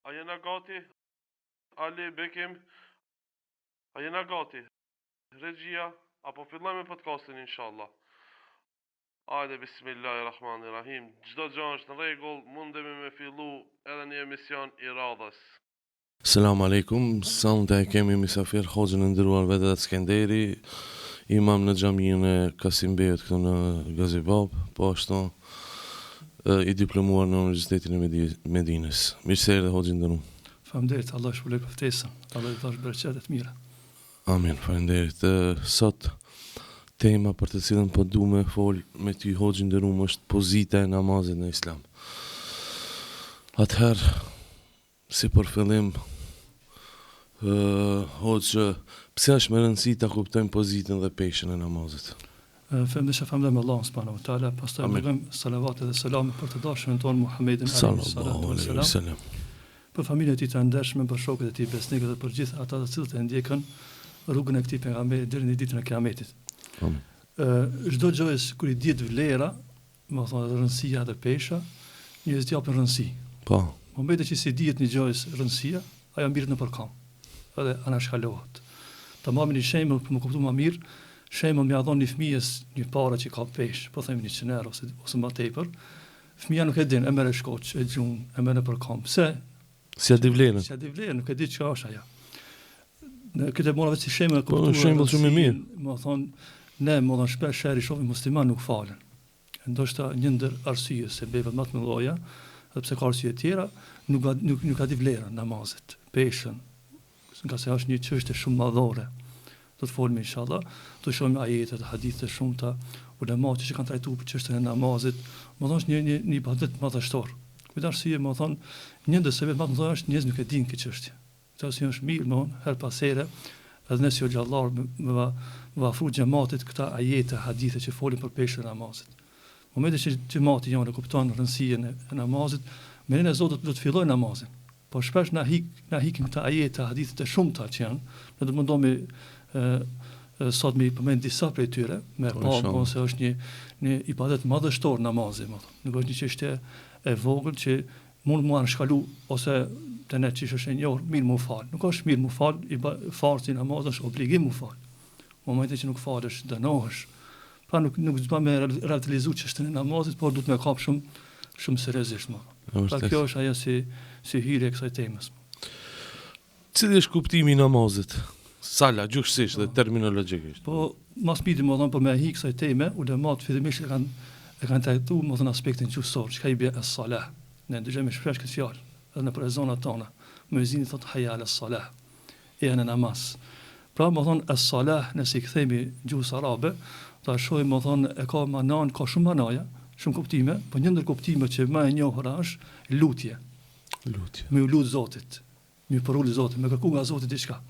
A jena gati? Ali, Bekim, a jena gati? Regjia, a po fillojmë me podcastin inshallah. Ajde bismillahirrahmanirrahim. Çdo gjë është në rregull, mundemi me fillu edhe një emision i radhës. Selam Alejkum, sonte e kemi misafir hoxhën e nderuar Vedat Skenderi, imam në xhaminë e Kasim Beut këtu në Gazi Babë, po ashtu i diplomuar në Universitetin e Medinës. Mirë se erdhe hoxhë i nderuar. Faleminderit, Allahu ju shpërbleftë për ftesën. Allahu ju dhashtë bereqet e të mira. Amin, faleminderit. Sot tema për të cilën po du me fol me ty hoxhë i nderuar është pozita e namazit në Islam. Atëherë Si për fillim, hoxhë, pse është me rëndësi ta kuptojmë pozitën dhe peshën e namazit? Fillimisht e falënderojmë Allahun subhanahu wa taala, pastaj dërgojmë salavate dhe selame për të dashurin tonë Muhammedin alayhi salatu wasalam. Për familjen e tij të ndershme, për shokët e tij besnikë dhe për gjithë ata të cilët e ndjekën rrugën e këtij pejgamberi deri në ditën e Kiametit. Amin. Çdo gjëje kur i dihet vlera, Do thonë edhe rëndësia dhe pesha, njerëzit japin rëndësi. Po. Momentin që s'i dihet një gjëje rëndësia, ajo mbillet nëpër kam. Edhe anashkalohet. Ta marrim një shembull për me kuptu më mirë, shembull me ia dhon një fëmijës një pare që ka peshë, po themi 100 euro ose ose më tepër, fëmija nuk e din, e merr e shkoq, e gjun, e merr nëpër kam. Pse? S'ia di vlerën. S'ia di vlerën, nuk e di çka është ajo. Në këtë e mora vetë si shembull e po, kuptuar. Po, shembull shumë i mirë. Do thonë, ne do thonë shpesh herë i shohim musliman nuk falen. Ndoshta një ndër arsye sebebet më të mëdha, edhe pse ka arsye tjera, nuk nuk nuk ia di vlerën namazit, peshën, ngase është një çështje shumë madhore. Do të folim inshallah, do të shohim ajete dhe hadithe të shumta, ulemat që kanë trajtuar për çështjen e namazit, do thonë është një një një ibadet madhështor. Për këtë arsye, do thonë, një ndër sebebet më të mëdha është njerëzit nuk e dinë këtë çështje. Këtë arsye është mirë, do thonë, herë pas here, edhe ne si hoxhallar me me va me va afru xhematit këta ajete, hadithe që folin për peshën e namazit. Momentin që xhemati jonë e kupton rëndësinë e namazit, me lejen e Zotit do të fillojë namazin. Po shpesh na hik, na hikin këta ajete, hadithe të shumta që janë, ne do të mundohemi ë sot me i përmend disa prej tyre, me po, pa po se është një një ibadet madhështor namazi, më thonë. Nuk është një çështje e vogël që mund mu anashkalu ose te ne qysh është e njohur, mirë mu fal. Nuk është mirë mu fal, i farzi namaz është obligim mu fal. Momentin që nuk falesh, dënohesh. Pra nuk nuk s'bën me relativizu çështjen e namazit, por duhet me kap shumë shumë seriozisht më. Pra kjo është ajo si si hyrje e kësaj temës. Cili është kuptimi i namazit? Sala, gjuhësisht dhe po. terminologjikisht. Po, mas miri, më thonë, për me hi kësaj teme, ulemat fillimisht e kanë e kanë trajtu, më thonë, aspektin gjuhësor, çka i bie es-salah. Ne dëgjojmë shpesh këtë fjalë, edhe nëpër ezanat tona. Muezini thotë hayya ala salah. Eja në namaz. Pra, më thonë, es-salah, nëse i kthehemi gjuhës arabe, ta shohim, më thonë, e ka manan, ka shumë manaja, shumë kuptime, po një ndër kuptimet që më e njohura është lutje. Lutje. Me u lut Zotit, me u përul Zotit, me kërku nga Zoti diçka.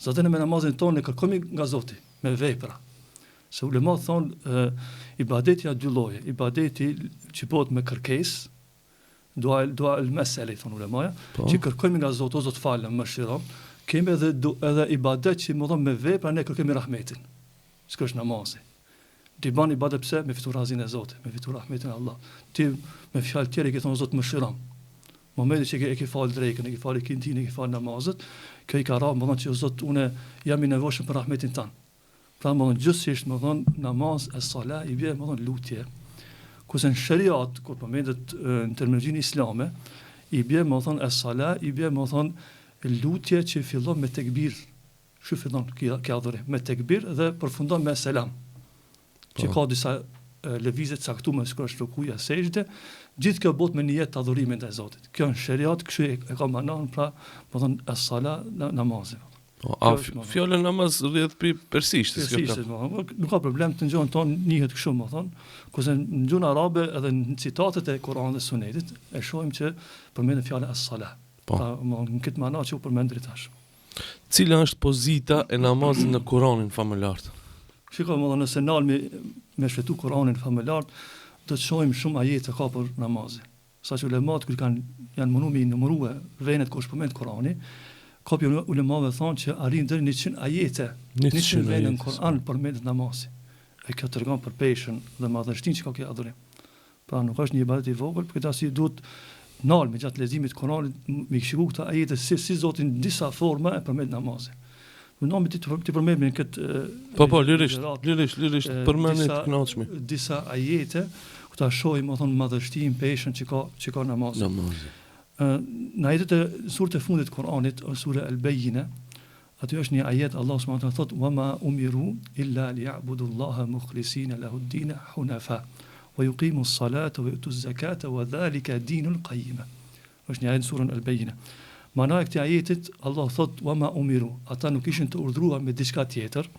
Zaten me namazin tonë ne kërkojmë nga Zoti, me vepra. Se ulemat thonë, ibadeti janë dy lloje, ibadeti që bëhet me kërkesë, Dua dua el mesele i thonë ulemaja, po. që kërkojmë nga Zoti, o Zot falëm, mëshiro. Kemi edhe du, edhe ibadet që më thonë me vepra ne kërkojmë rahmetin. Sikur është namazi. Ti bën ibadet pse? Me fitu razinë e Zotit, me fitu rahmetin e Allah. Ti me fjalë tjera i ke thonë Zot mëshiro. Momentin që e ke fal drekën, e ke fal ikindinë, e ke fal namazet, kjo i ka ra, më thonë që o Zot unë jam i nevojshëm për rahmetin tënd. Pra më thonë gjuhësisht më thonë namaz e sala i bje më thonë lutje. Kurse në sheriat, kur përmendet në terminologjinë islame, i bje më thonë e sala, i bje më thonë lutje që fillon me tekbir. Kështu fillon kjo, kjo adhurim, me tekbir dhe përfundon me selam. Që po. ka disa lëvizje të caktuara sikur është rukuja, sexhde, gjithë kjo bëhet me nijet të adhurimit ndaj Zotit. Kjo në sheriat kështu e, e ka manan, pra, më thonë e sala namazi. Po, a fjala namaz rrjedh prej persishtes, kjo ka. Po, nuk ka problem të në gjuhën tonë njihet kështu, më thonë, kurse në gjuhën arabe edhe në citatet e Kuranit dhe Sunetit e shohim që përmendet fjala as-salah. Po. Pra, më, në këtë mana që u përmend deri tash. Cila është pozita e namazit në Kuranin famëlartë? Shiko, më thonë, nëse nalmi me shfletu Kuranin famëlartë, do të shohim shumë ajete ka për namazin. Saqë ulemat kur kanë janë mundu me i numërue venet ku është përmend Kurani, ka prej ulemave thonë që arrin deri në 100 ajete, 100 vene në Kur'an përmendet namazi. E kjo tregon për peshën dhe madhështinë që ka kjo adhurim. Pra nuk është një ibadet i vogël, për këtë arsye duhet Nalmi gjatë leximit të Kuranit me i shiku këta ajete si si Zoti në disa forma e përmend namazin. Mundohemi t'i t'i përmendim këtë Po po, lirisht, lirisht, lirisht, përmendni të kënaqshmi. Disa ajete ku ta shohim, do thonë madhështinë, peshën që ka që ka namazi. Namazi. Ë në ajetet e suret e fundit të Kuranit, është sura Al-Bayyina, aty është një ajet Allah subhanahu wa taala thotë wa ma umiru illa liya'budu Allaha mukhlisina lahu ad-din hunafa wa yuqimu as-salata wa yutu az-zakata wa dhalika dinul qayyim. Është një ajet në surën Al-Bayyina. Mana e këtij ajetit, Allah thotë, "Wa ma umiru", ata nuk ishin të urdhëruar me diçka tjetër,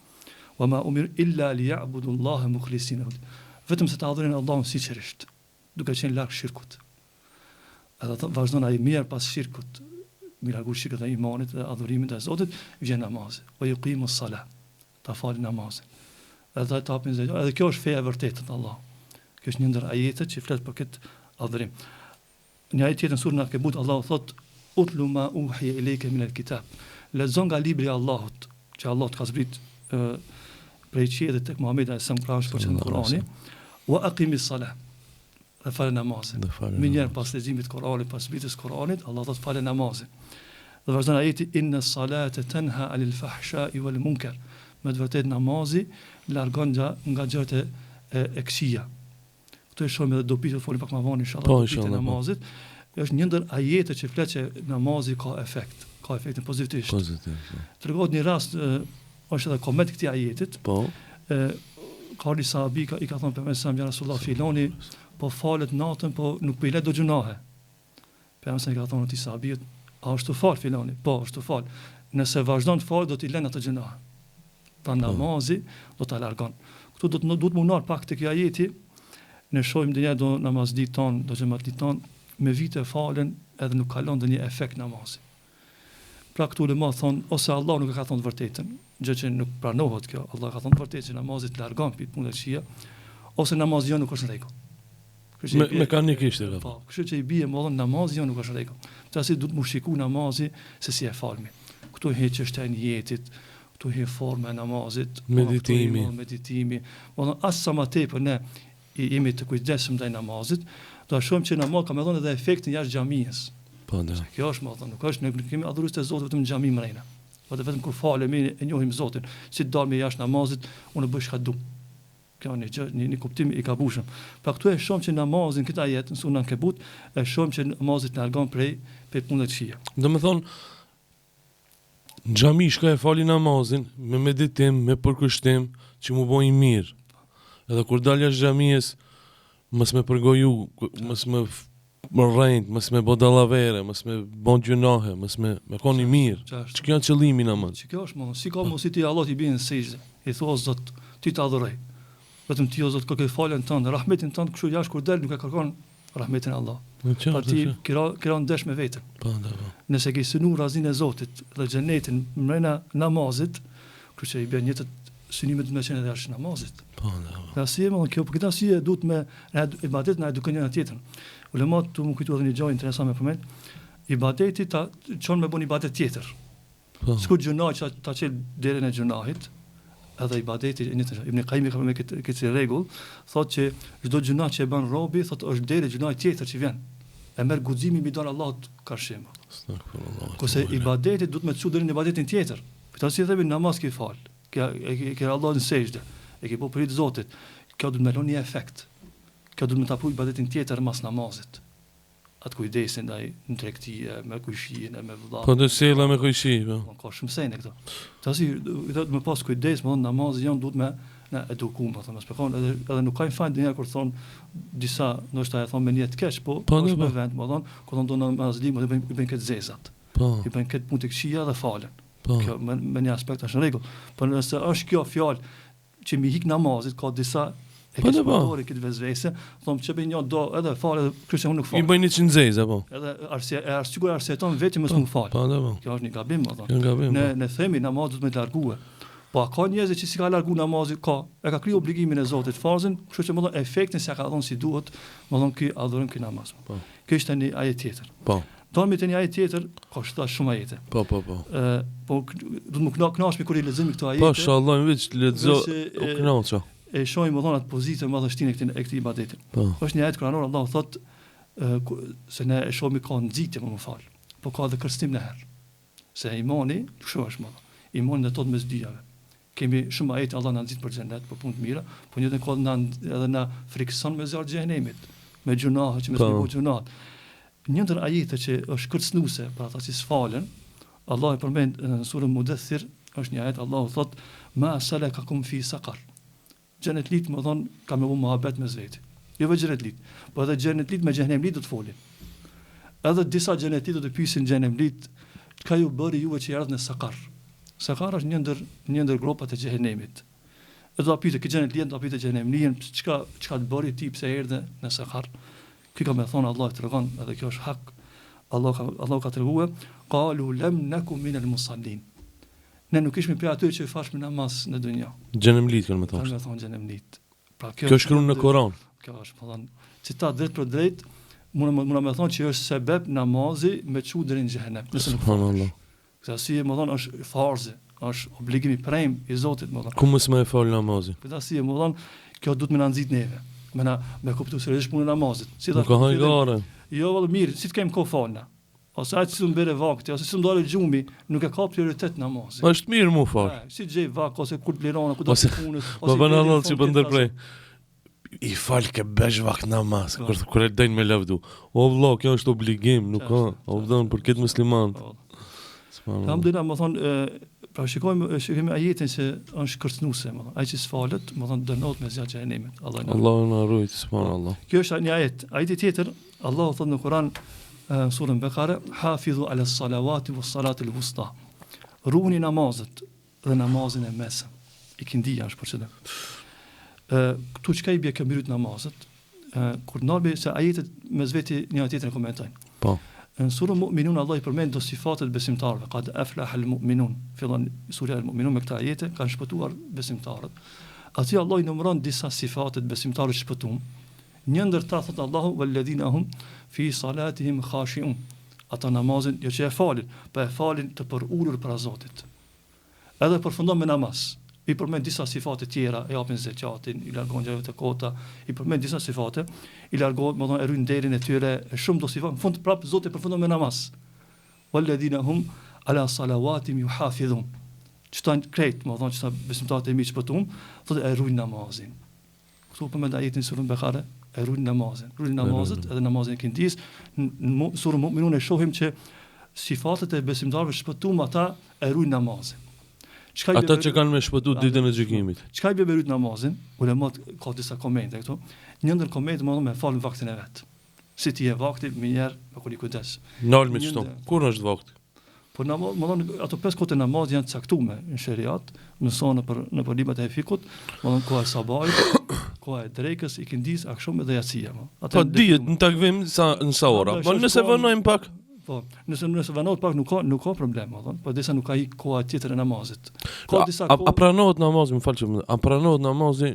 "Wa ma umiru illa liya'budu Allaha mukhlisina lahu", vetëm se ta adhurojnë Allahun sinqerisht, duke qenë larg shirkut. Edhe thotë, vazhdon ai mirë pas shirkut, mi largu shirkut dhe imanit dhe adhurimit ndaj Zotit, vjen namazi. Wa yuqimu as-salah. Ta falin namazin. Edhe ta japin zeqatin. Edhe kjo është feja e vërtetë, thotë Allahu. Kjo është një ndër ajetet që flet për këtë adhurim. Një ajet tjetër në surën Ankebut Allahu thotë Utlu ma uhije ilejke minel kitab. Lexo nga libri i Allahut, që Allahu të ka zbrit prej qiellit tek Muhamedi alejhi selam pra është për Kurani. Wa aqimis salah. Dhe fale namazin. Menjëherë pas leximit të Kuranit, pas zbritjes së Kuranit, Allahu thotë fale namazin. Dhe vazhdon ajeti inna salate tenha anil fahshai wal munkar. Me të vërtetë namazi largon nga nga gjërat e, e, e këqija. Këtu e shohim edhe dobitë, do të folim pak më vonë inshallah po, dobitë e po. namazit. Është një ndër ajetet që flet që namazi ka efekt, ka efektin pozitiv. Pozitiv. Po. Tregohet një rast është edhe koment këtij ajetit. Po. Ë ka një sahabi ka, i ka thonë pejgamberit selam ja Rasulullah filoni po falet natën po nuk po i le do gjunahe. Pejgamberi i ka thonë atij sahabiut, a është tu fal filani? Po, është tu fal. Nëse vazhdon të falet do t'i lën ato gjynahe. Pra po. namazi do ta largon. Këtu do të duhet m'u nal pak te ky ajeti. Ne shohim ndonjëherë do namazli ton, do xhematli ton me vite falen edhe nuk ka lënë ndonjë efekt namazi. Pra këtu ulemat thonë ose Allah nuk e ka thonë të vërtetën, gjë që nuk pranohet kjo, Allah ka thonë të vërtetën që namazi të largon prej punëve të këqija, ose namazi jo nuk është në rregull. Kështu që me, mekanikisht e ka. Po, kështu që i bie me thonë namazi jo nuk është në rregull. Tash duhet mu shiku namazi se si e falmi. Këtu hin çështja e nijetit, këtu hin forma e namazit, meditimi, meditimi. Do thonë as sa më tepër ne i jemi të kujdesshëm ndaj namazit, do ta shohim që namazi ka me dhonë edhe efektin jashtë xhamisë. Po, da. Se kjo është me thonë, nuk është ne nuk kemi adhurues të Zotit vetëm në xhami mrena. Po vetëm kur falemi e njohim Zotin, si të dalim jashtë namazit, unë bëj çka du. Kjo një gjë, një, një kuptim i gabushëm. Pra këtu e shohim që namazin këtë ajet në suren Ankebut, e shohim që namazi të largon prej prej punëve të këqija. Domethënë në xhami shkoj e fali namazin me meditim, me përkushtim, që mu bo i mirë. Edhe kur dal jashtë xhamisë, mos me përgoju, mos me me rrejt, mos me bo dallavere, mos me bo gjynahe, mos me me kon i mirë. Që kjo është qëllimi namaz. Që kjo është më, si ka mundësi ti Allah i bie në sexhde. I thua Zot, ty të adhuroj. Vetëm ti o Zot kërkoj faljen tënde, rahmetin tënd, kështu jashtë kur del nuk e kërkon rahmetin e Allahut. Pra ti ke ra ke ra ndesh me veten. Po, da, po. Nëse ke synu razinë e Zotit dhe xhenetin mrena namazit, kështu që i bën njëjtë synimet me qenë edhe jashtë namazit. Po, da, po. Dhe si e më, kjo, për këtë arsye duhet me, ne ibadet na edukon njëra tjetrën. Ulemat tu më kujtu edhe një gjë interesante me përmend, ibadeti ta çon me bën ibadet tjetër. Po. Sikur gjynahi që ta çel derën e gjynahit, edhe ibadeti e njëjta gjë. Ibn Qayyim ka me këtë këtë rregull, thotë që çdo gjynah që e bën robi, thotë është derë e gjynahit tjetër që vjen. E merr guximin mi dal Allahut karshi. Astaghfirullah. Kurse ibadeti duhet me të çu deri në ibadetin tjetër. Për si themi namaz ke fal, ke e ke Allah në sexhde, e ke bo për hir të Zotit. Kjo duhet me lënë një efekt. Kjo duhet me ta pru ibadetin tjetër mas namazit. Atë kujdesin ndaj në tregti, me kojshinë, me vëlla. Po do sjella me kojshi, po. Po ka shumë sene këto. Tash duhet me pas kujdes, me thonë namazi jon duhet me na eduku, me thonë, mos edhe edhe nuk kanë faj ndonjëherë kur thon disa, ndoshta e thon me nijet të keq, po, po është me po. vend, me thon, kur thon do namazli, më bëjnë bëjnë këtë zezat. Po. I bëjnë këtë punë të këqija dhe falen. Po. Kjo me, me një aspekt është në rregull. Po nëse është kjo fjalë që mi hik namazit, ka disa e po, po. këtë këtë vesvese, thonë që bëjnë një do edhe fal edhe kështu që unë nuk fal. I bëjnë një zezë apo? Edhe arsye e arsye sikur arsyeton vetë mos po, më fal. Po, po. Kjo është një gabim, më thonë. Gabim, ne po. ne themi namazi duhet me të largue. Po a ka njerëz që s'i ka largu namazi, ka. E ka kry obligimin e Zotit farzin, kështu që më thonë efektin s'ia ka dhënë si duhet, më thonë ky adhurim ky namaz. Po. Kjo ishte një ajet tjetër. Po. Dalmi te një ajet tjetër, ka shta shumë ajete. Po, po, po. Ë, po do të më kënaq kënaqemi kur i lexojmë këto ajete. Po, inshallah, veç lexo, u kënaqa. E shohim më thonë atë pozitë e madhështinë e këtij e këtij ibadeti. Po. Është një ajet kuranor, Allahu thotë. se ne e shohim ka nxitje me u fal, po ka edhe kërcënim nëherë. Se imani, kështu është më, imani ndërtohet mes dyjave. Kemi shumë ajete Allah na nxit për xhenet, për punë të mira, po njëjtën kohë na edhe na frikson me zjarr xhehenemit, me gjunahe që mos me bo gjunah. Një ndër ajetet që është kërcënuese për ata që s'falen, Allah e përmend në surën Mudethir, është një ajet Allahu thot ma salakakum fi saqar. Xhenetlit me thonë ka me bo muhabet mes veti. Jo veç xhenetlit, po edhe xhenetlit me xhehenemlit do të folin. Edhe disa xhenetlit do të pyesin xhehenemlit, çka ju bëri juve që erdhët në Sakar. Sakar është një ndër një ndër gropat e xhehenemit. E do ta pyete ky xhenetli, do ta pyete xhehenemlin, çka çka të bëri ti pse erdhe në Sakar. Ky ka me thonë Allah e tregon, edhe kjo është hak. Allah ka Allah ka tregue, qalu lam naku min al musallin. Ne nuk ishmi prej atyre që falshim namaz në dunja. Xhenemlit kanë me thonë. Kanë me thonë xhenemlit. Pra kjo Kjo shkruan në Kur'an. Kjo është, po thonë, citat drejt për drejt, mund mund me thonë që është sebeb namazi me çu deri në xhehenem. Nëse nuk Subhanallah. Këtë arsye, me thonë, është farzi, është obligim i prem i Zotit, me thonë. Ku mos me e fal namazin? Këtë arsye, me thonë, kjo duhet me na nxit neve, me na me kuptu seriozisht punën e namazit. Si Nuk ka hajgare. Jo, valla mirë, si të kem kohë falna. Ose aq si të m'bjere vakti, ose si të m'dalë gjumi, nuk e ka prioritet namazin. Është mirë mu fal. Si të gjej vakt, ose kur të lirona, kur do të punës, ose Ma bën Allah që po ndërprej. I fal ke besh vakt namaz, po. kur kur e dojnë me lavdu. O vëlla, kjo është obligim, nuk ka. O vëlla, për këtë musliman. Po. Alhamdulillah, me thonë, pra shikojmë shikojmë ajetin se është kërcënuese, me thonë, ai që s'falet, me thonë dënohet me zjarr xhehenemit. Allah na. Allahu na rujt, subhanallah. Kjo është një ajet. Ajeti tjetër, Allahu thotë në Kur'an në surën Bekare, hafidhu ala salavati wa salati al-wusta. Ruani namazet dhe namazin e mesëm. Ikindia është për qëllim. Ë këtu çka i bie kjo me rujt namazet? Ë kur nalmi se ajetet mes veti njëra tjetrën e komentojnë. Po. Në surën Mu'minun Allah i përmend do sifatet besimtarëve, kad aflaha al-mu'minun. Fillon surja al-Mu'minun me këta ajete, kanë shpëtuar besimtarët. Aty Allah i numëron disa sifate të besimtarëve të shpëtuar. Një ndër ta thotë Allahu walladhina hum fi salatihim khashi'un. Ata namazin jo që e falin, po e falin të përulur para Zotit. Edhe përfundon me namaz. I përmend disa sifate tjera, e japin zekatin, i largohen gjërave të kota, i përmend disa sifate, i largohen, me thonë, e ruajnë nderin e tyre, e shumë do sifate, në fund prap Zoti përfundon me namaz. Walladhina hum ala salawatihim yuhafidhun. Qëta krejt, me thonë, qëta besimtarët e mi të shpëtum, thotë e ruajnë namazin. Këtu përmend ajetin surën Bekare, e ruajnë namazin. Ruajnë namazet edhe namazin e ikindisë. Në surën Mu'minun e shohim që sifatet e besimtarëve shpëtum ata e ruajnë namazin. Çka ata që kanë me shpëtu ditën e gjykimit. Çka i bie me rujt namazin? Ulemat ka disa komente këtu. Një ndër komentet me thonë me fal në vaktin e vet. Si t'i vjen vakti menjëherë me kon i kujdes. Nalmi çto. Kur është vakti? Po namaz, me thonë, ato pesë kohët e namazit janë të caktume në sheriat, mësohen nëpër nëpër librat e fikhut, me thonë koha e sabahit, koha e drekës, ikindisë, akshamit dhe jacia, mo. Ato Po dihet në takvim sa në sa ora. Po nëse vonojmë pak, Po, nëse nëse vonohet pak nuk ka nuk ka problem, me thonë, po disa nuk ka ik koha tjetër e namazit. Ka disa kohë. A, a pranohet namazi, më fal që a pranohet namazi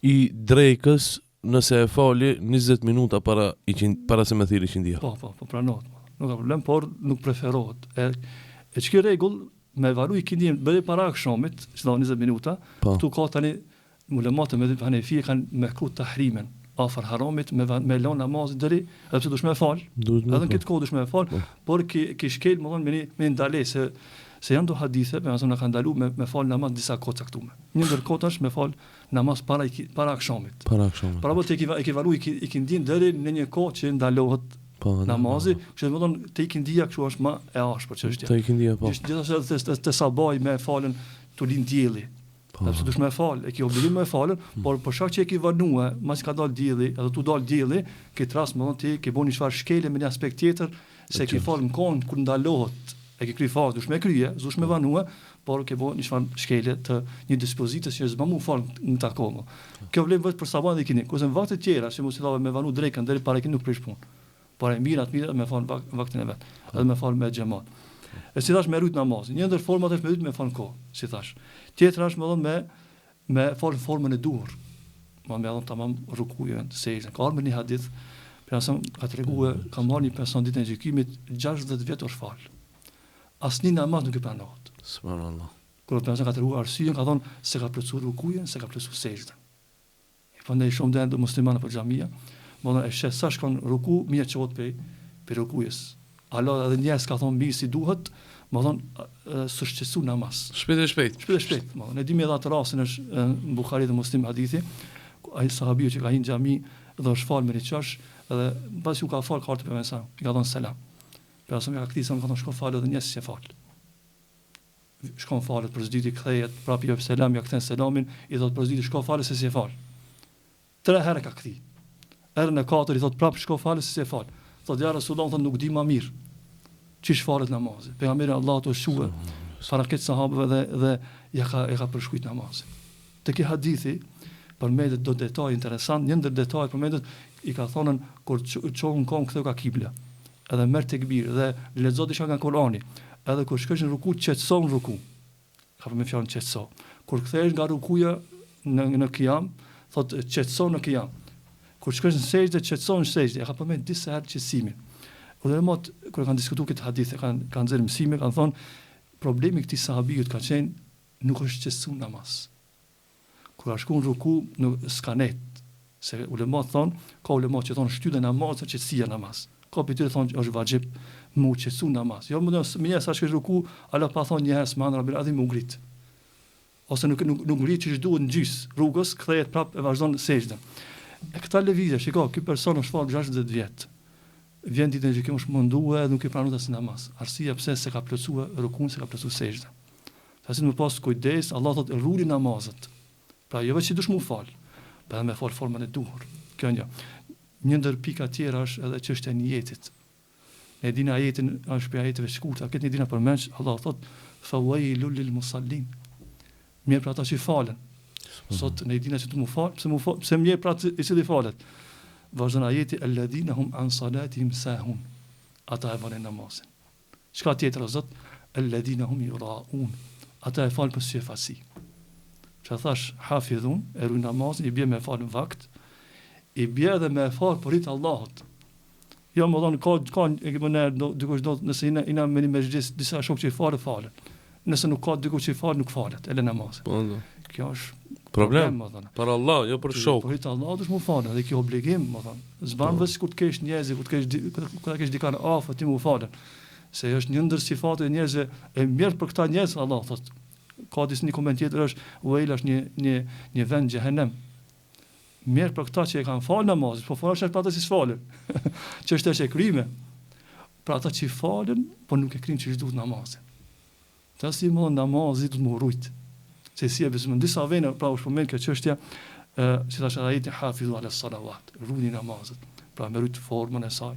i drekës Nëse e fali 20 minuta para iqin, para se me thirr iqindia. Po, po, po pranohet. Nuk ka problem, por nuk preferohet. E e qeky rregull me vanu ikindinë bëre para akshamit, që do 20 minuta, po. këtu ka tani ulemat e medhhebit Hanefi e kanë mekruh tahrimen afër haramit me me lon namazin deri edhe pse dush me fal edhe në këtë kohë dush me fal po. por ki ki shkel me thon me një me një ndalesë se janë do hadithe për na kanë ndalu me me fal namaz disa kohë caktume një ndër kohët është me fal namaz para para akshamit. Para akshamit. Pra po ti e ke vanu ikindinë deri në një kohë që ndalohet po, namazi, kështu do të thonë te ikindia kështu është më e ashpër çështja. Te ikindia po. Gjithashtu edhe te, te sabahi me falën tu lind dielli. Po. Sepse dush me fal, e ke obligim me falën, mm. por për shkak që e ke vonue, masi ka dal dielli, edhe tu dal dielli, këtë rast me thonë ti ke bën një çfarë shkelje me një aspekt tjetër, se ke fal në kohën kur ndalohet, e ke kry farz, dush me krye, s'dush me po. vanue, por ke bo një çfarë shkelje të një dispozite që s'bën mu fal në ta kohë. Kjo vlen vetëm për sabah dhe ikindi. Kurse në vakte tjera, si mos i thave me vanu drekën deri para ikindi nuk prish punë. Por e mira të mira me fal vak, vaktin e vet, edhe me fal me xhemat. E si thash me rujt namazin. Një ndër format është me rujt me fal kohë, si thash. Tjetra është me thon me me fal në formën e duhur. Me me dhon tamam rukujën, sexhden. Ka ardhur një hadith, pejgamberi ka treguar, ka marrë një person ditën e gjykimit 60 vjet është fal. Asnjë namaz nuk i pranohet. Subhanallah. Kur pejgamberi ka treguar arsyen, ka thonë se ka plotësuar rukujën, se ka plotësuar sexhden. E prandaj shumë dhe muslimanë nëpër xhamia, Domethonë e sheh sa shkon ruku, mirë çohet prej prej rukujës. Hala edhe një herë s'ka thonë mirë si duhet, domethonë s'është qetësu namaz. Shpejt e shpejt. Shpejt e shpejt, domethonë. E dimë edhe atë rastin është në Buhari dhe Muslim hadithi, ai sahabiu që ka hi në xhami dhe është falë me një qosh, edhe pasi u ka falë ka ardhur te pejgamberi i ka dhënë selam. Pejgamberi ka kthy selam ka thonë shko falu edhe një herë s'je falë. Shkon falet për së dyti kthehet, prapë i jep selam, ja kthen selamin, i thotë për së dyti shko falu se s'je falë. Tre herë e ka kthy. Herën e katërt i thotë prapë shko falu se s'je fal. Thotë ja Resulullah, thotë nuk di ma mirë. Qysh falet namazi. Pejgamberi i Allahut është çue para krejt sahabëve dhe dhe ja ka e ka përshkrujt namazin. Te ky hadithi përmendet do detaj interesant, një ndër detajet përmendet i ka thonën kur çohu në këmbë kthehu ka kibla. Edhe merr tekbir dhe lexo diçka nga Kurani. Edhe kur shkosh në ruku qetësohu në ruku. Ka përmend fjalën qetëso. Kur kthehesh nga rukuja në në kijam, thotë qetëso në kijam. Kur shkosh në sexhde, qetëso në sexhde. E ka përmend disa herë qetësimin. Ulemat kur e kanë diskutuar këtë hadith, e kanë kanë nxjerrë mësime, kanë thonë problemi i këtij sahabiut ka qenë nuk është qetësu në namaz. Kur ka shku në ruku, nuk s'ka nejt. Se ulemat thonë, ka ulema që thonë shtyllë e namazit është qetësia në namaz. Ka prej tyre thonë që është vaxhib me u qetësu në namaz. Jo më thonë, menjëherë sa shkosh ruku, ala pa thonë një herë subhan rabbil adhim u ngrit. Ose nuk nuk nuk ngrit qysh duhet në gjys rrugës, kthehet prap e vazhdon sexhden. E këta lëvizje, shiko, ky person është fal 60 vjet. Vjen ditën e gjykimit është mundue edhe nuk i pranohet asnjë namaz. Arsyeja pse s'e ka plotësue rukun, s'e ka plotësue sexhden. Tash me pas kujdes, Allah thotë runi namazet. Pra jo veç që dush mu fal, po edhe me fal formën e duhur. Kjo një. Një ndër pika tjera është edhe çështja e nijetit. Ne dina ajetin, është prej ajeteve të shkurta, këtë ne dina përmendsh, Allah thot fa wailul lil musallin. Mjerë për ata që falen. Sot ne dina që të mu fal, pse mu fal, pse mjerë për ata i cili falet. Vazhdon ajeti alladhina hum an salatihim sahun. Ata e vonojnë namazin. Çka tjetër o Zot? Alladhina hum yura'un. Ata e falin për syefaqësi. Që thash hafidhun, e ruajnë namazin, i bie me fal në vakt, i bie edhe me e fal për hir të Allahut. Jo, më thonë, ka, ka, e kemi ne, do, dikush do, nëse jena, jena me një mexhlis, disa shokë që i falë, falen. Nëse nuk ka dikush që i falë, nuk falet, e lë namazin. Po, do. Kjo është problem, më thonë. Për Allah, jo për shok. Për hir të Allahut është mu falë, dhe kjo obligim, më thonë. S'ban po. veç kur të kesh njerëz, kur të kesh kur të kesh dikan afër ti mu falën. Se është një ndër sifatet e njerëzve e mjerë për këta njerëz, Allah thotë. Ka disa një koment tjetër është Uejl është një një një vend xhehenem. Mjerë për këta që e kanë falë namazin, po falë është për ata që s'falen. që është e kryme. Për ata që falen, po nuk e kryjnë qysh duhet namazin. Ta si më namazi duhet mu rujt. Se si e besojmë në disa vende, pra u përmend kjo çështje, ë si thashë ajeti hafidhu ala salawat, ruani namazet. Pra me rujt formën e saj,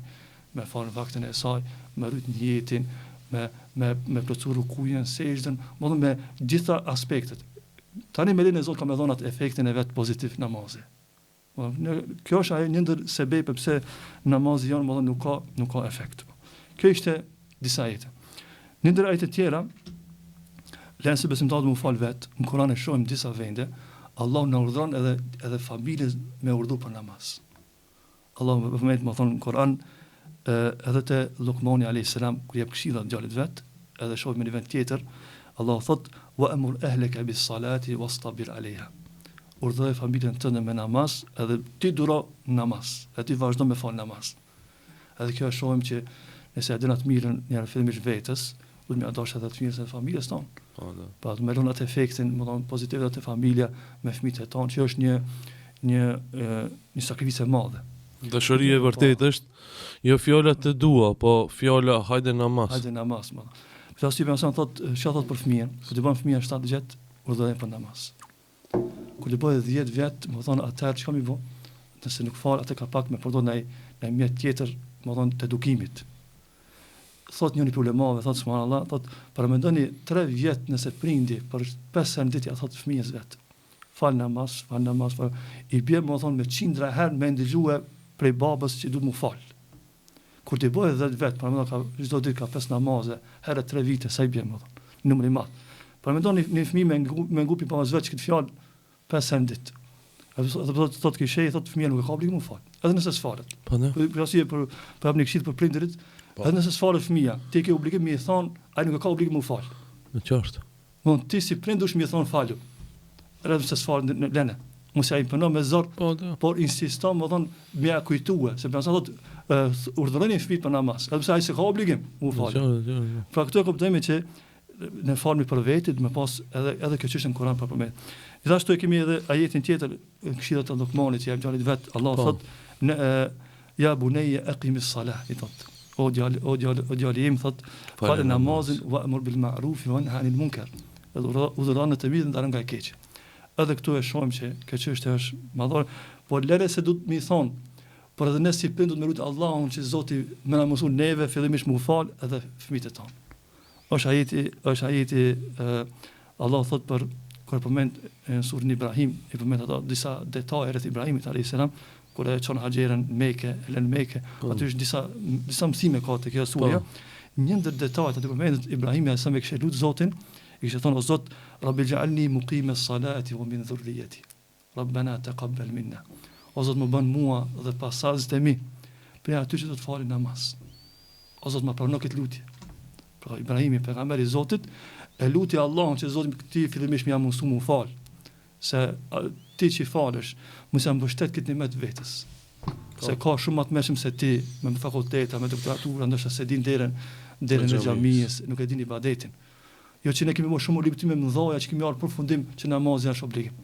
me fal në vaktin e saj, me rujt nijetin, me me me plotësu rukujën, sexhden, më thonë me gjitha aspektet. Tani me lejen e Zotit ka me dhënë atë efektin e vet pozitiv namazi. Po, kjo është ajo një ndër sebepe pse namazi jonë më nuk ka nuk ka efekt. Kjo ishte disa ajete. Një ndër ajetet tjera, lënë se besimtarët mu fal vet, në Kur'an e shohim disa vende, Allah na urdhëron edhe edhe familjen me urdhëru për namaz. Allah më përmend më thonë në Kur'an edhe te Lukmani alayhis salam kur jep këshilla djalit vet, edhe shohim në një vend tjetër, Allah thot wa amur ahlaka bis salati wastabir alejha. Urdhëroje familjen tënde me namaz edhe ti duro në namaz, edhe ti vazhdo me fal namaz. Edhe kjo e shohim që nëse ia don të mirën një herë fillimisht vetes, duhet me ia dashë edhe të mirën edhe familjes tonë. Po, da. Pra, me lënë atë efektin, më thonë, pozitiv edhe te familja me fëmijët e tonë, që është një një e, një sakrificë e madhe. Dashuri e vërtetë po. është jo fjala të dua, po fjala hajde namaz. Hajde namaz, më thonë. Këta si pejgamberi thotë, çka thotë për fëmijën? Kur të bën fëmija 7 vjet, urdhëroje për namaz. Kur të bëhet 10 vjet, më thonë atëherë çka mi bë? Nëse nuk fal, atë ka pak me përdor ndaj ndaj mjet tjetër, më thonë të edukimit. Thot njëri prej ulemave, thot subhanallah, thot paramendoni 3 vjet nëse prindi për 5 herë në ditë ja thot fëmijës vet. Fal namaz, fal namaz, fal. I bie më thonë me qindra herë me ndëgjue prej babës që duhet mu fal. Kur t'i bëhet 10 vjet, paramendo ka çdo ditë ka 5 namaze, herë 3 vite, sa i bie më thonë, numër i madh. Paramendo një, një fëmijë me ngu, me ngu pi babës vet këtë fjalë 5 herë në ditë. Edhe thotë thotë thot ky shejh, thotë fëmija nuk e ka obligim mu fal, edhe nëse s'falet. Po ne. Për për arsye për po jap një këshillë për prindërit, po. edhe nëse s'falet fëmija, ti ke obligim me i thon, ai nuk e ka obligim mu fal. Në qartë. Mon ti si prind dush me i thon falu. Edhe nëse s'falet lene. Mos ja impono me zor, po, da. por insisto, me thonë, me ja kujtue, se pejgamberi thotë, urdhëroni fëmijët për namaz, edhe pse ai s'e ka obligim, mu falë. Jo, jo, jo. Pra këtu e kuptojmë që ne falemi për veti, me pas edhe edhe kjo çështje në Kur'an për përmend. Gjithashtu e kemi edhe ajetin tjetër në këshillat e Lukmanit që ja djalit vet, Allah po. thot në e, ja bunayya aqimis salah i thot. O djalë, o djalë, o djali im thot, fale namazin wa amur bil ma'ruf wa nha anil munkar. Edhe urdhëro në të mirë ndalo nga e keqja. Edhe këtu e shohim që kjo çështje është madhore, por lëre se duhet me i thon, por edhe ne si prind duhet me lut Allahun që Zoti me na mësu neve fillimisht mu fal edhe fëmijët e tonë. Është ajeti, është ajeti ë Allah thot për kur e përmend në surën Ibrahim, i përmend ato disa detaje rreth Ibrahimit alayhis salam, kur e çon Haxherën në Mekë, e lën në Mekë, po. aty është disa disa mësime ka te kjo surja. Po. Një ndër detajet aty përmendet Ibrahimi alayhis salam e kishte lut Zotin, i kishte thonë o Zot, Rabbi xh'alni muqime salati wa min dhurriyyati. Rabbena taqabbal minna. O Zot më bën mua dhe pasardhësit e mi prej atyre që do të falin namaz. O Zot ma prano këtë lutje. Pra Ibrahimi pejgamberi i Zotit e luti Allahun që Zoti këtij fillimisht më ja mundsu mu fal. Se a, ti që falesh, mos ja mbështet këtë nimet vetes. Po. Se ka shumë më të mençëm se ti, me fakulteta, me doktoratura, ndoshta s'e din derën, derën E e xhamisë. xhamisë, nuk e din ibadetin. Jo që ne kemi bërë shumë hulumtime mëdha që kemi ardhur përfundim që namazi është obligim.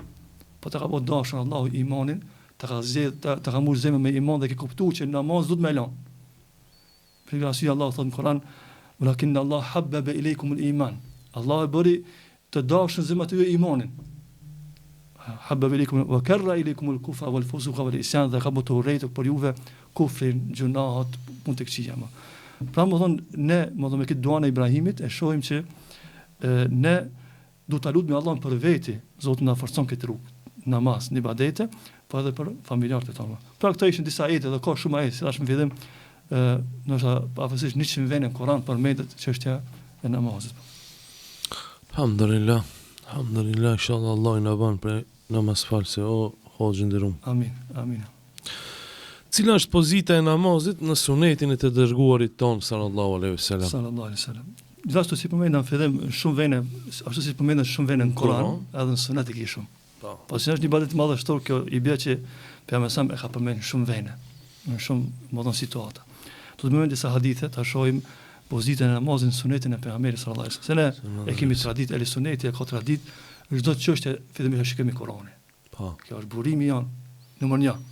Po ta ka bërë dashur Allahu imanin, ta ka zgjedh, ta, ta ka mbush zemrën me iman dhe ke kuptuar që namaz duhet me lon. Për këtë arsye Allahu thotë në Kur'an, "Walakin Allah habbaba ilaykum al-iman." Allah e bëri të dashur në zemrat tuaja imanin. Habbaba ilaykum wa karra ilaykum al-kufra wal fusuqa wal isyan dhe ka bërë të urrejtur për juve kufrin, gjynahet, punë të këqija më. Pra më thonë, ne, më thonë me këtë duan e Ibrahimit, e shohim që e, ne duhet ta lutmi Allahun për veti, Zoti na forcon këtë rrugë, namaz, në ibadete, po edhe për familjarët e tonë. Pra këto ishin disa ajete dhe ka shumë ajete, si thashë në fillim, ë ndoshta afërsisht 100 vende në Kur'an përmendet çështja e namazit. Alhamdulillah. Alhamdulillah, inshallah Allahu na bën prej namazfalësve o hoxhë i nderum. Amin, amin. Cila është pozita e namazit në sunetin e të dërguarit tonë sallallahu alaihi wasallam? Sallallahu alaihi wasallam. Gjithashtu si përmenda në fillim shumë vende, ashtu si përmenda shumë vende në Kur'an, edhe në Sunet e ki shumë. Po. Po si është një ibadet i madhështor kjo i bie që pejgamberi sa e ka përmend shumë vende, në shumë, më thonë situata. Do të përmend disa hadithe, ta shohim pozitën e namazit në sunetin e pejgamberit sallallahu alaihi wasallam. Se ne e kemi traditë, ehli suneti e ka traditë, çdo çështje fillimisht e shikojmë Kur'anin. Po. Kjo është burimi jonë, numër 1.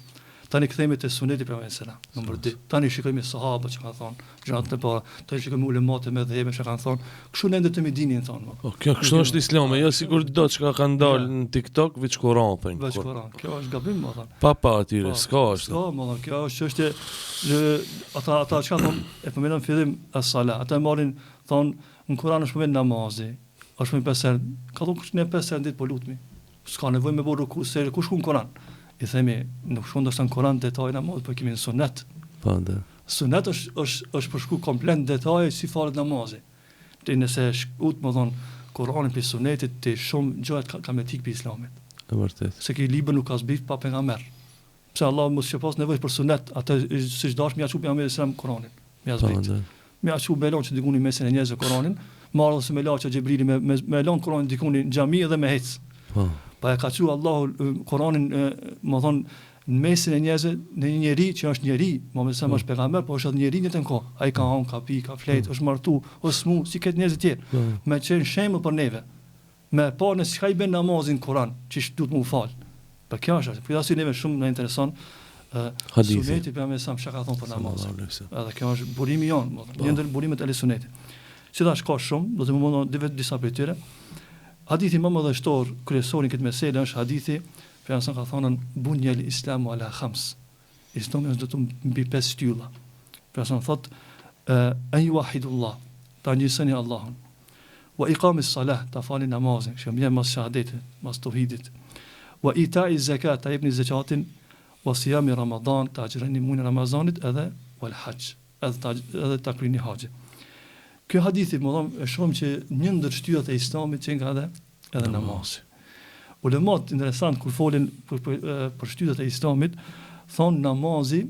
Tani kthehemi te suneti i pejgamberit sallallahu alaihi wasallam, numër 2. Tani shikojmë sahabët që kanë thonë, gjeneratën e parë, tani shikojmë ulemat e medhhebeve që kanë thonë, kështu ne ndërtojmë dinin tonë. Po, kjo kështu është Islami, jo sikur do çka kanë dalë në TikTok veç Kur'an thonë. Veç Kur'an. Kjo është gabim, më thonë. Pa pa atyre, Po, s'ka është. S'ka, më thonë, kjo është çështje në ata ata çka thonë, e përmendën në fillim as-sala. Ata e marrin thonë në Kur'an është përmend namazi, është përmend pesë herë. Ka thonë kush ne pesë herë në ditë po lutemi. S'ka nevojë me bo ruku se ku shkruan në Kur'an. I themi, nuk shkruan ndoshta në Kur'an detaje namazit, po e kemi në sunet. Po, da. Sunet është është është përshkru komplet në detaje si falet namazi. Ti nëse shkut, më thon, Kur'anin prej sunetit, ti shumë gjëra ka, ka me t'ik prej islamit. E vërtet. Se ky libër nuk ka zbrit pa pejgamber. Pse Allah mos që pas nevojë për sunet, atë siç dash me ja çu pejgamberit selam Kur'anin, me ja Po, zbrit. da. Me ja çu belon që dikuni mesin e njerëzve Kur'anin, marrë ose melaqe Xhebrili me me, me lon Kur'anin dikuni në xhami dhe me hec. Po. Pa e ka çu Allahu e, Kur'anin, e, më thon, në mesin e njerëzve, në një njeri që është njeri, Muhamedi sallam është pejgamber, po është edhe njeri në të njëjtën kohë. Ai ka hënë, ka pi, ka flejt, është martu, është smu, si këtë njerëzit tjerë. Po. Me qenë shembull për neve. Me pa në çka i bën namazin në Kur'an, që duhet mu fal. Po kjo është, për arsye neve shumë na intereson ë Hadithi. suneti pejgamberi sa çka ka thonë për namazin. Sallallahu alaihi wasallam. Edhe kjo është burimi jonë, më thonë, Po. një ndër burimet e sunetit. Si thash ka shumë, do të më mundon dy vetë disa prej tyre. Hadithi më madhështor kryesor në këtë meselë është hadithi pejgamberi ka thënë bunjel islamu ala khams. Islami është ndërtuar mbi pesë shtylla. Pejgamberi thotë en yuwahidullah, ta njësoni Allahun. Wa iqami salah, ta falni namazin, që vjen mas shahadetit, mas tauhidit. Wa ita'i zakat, ta jepni zakatin, wa siyami Ramadan, ta agjëroni muajin e Ramazanit edhe wal hajj, edhe ta edhe ta kryeni haxhin. Ky hadithi, më thonë, e shohim që një ndër shtyllat e Islamit që nga edhe edhe namazi. Ulemat interesant kur folin për për, e, për shtyllat e Islamit, thonë namazi,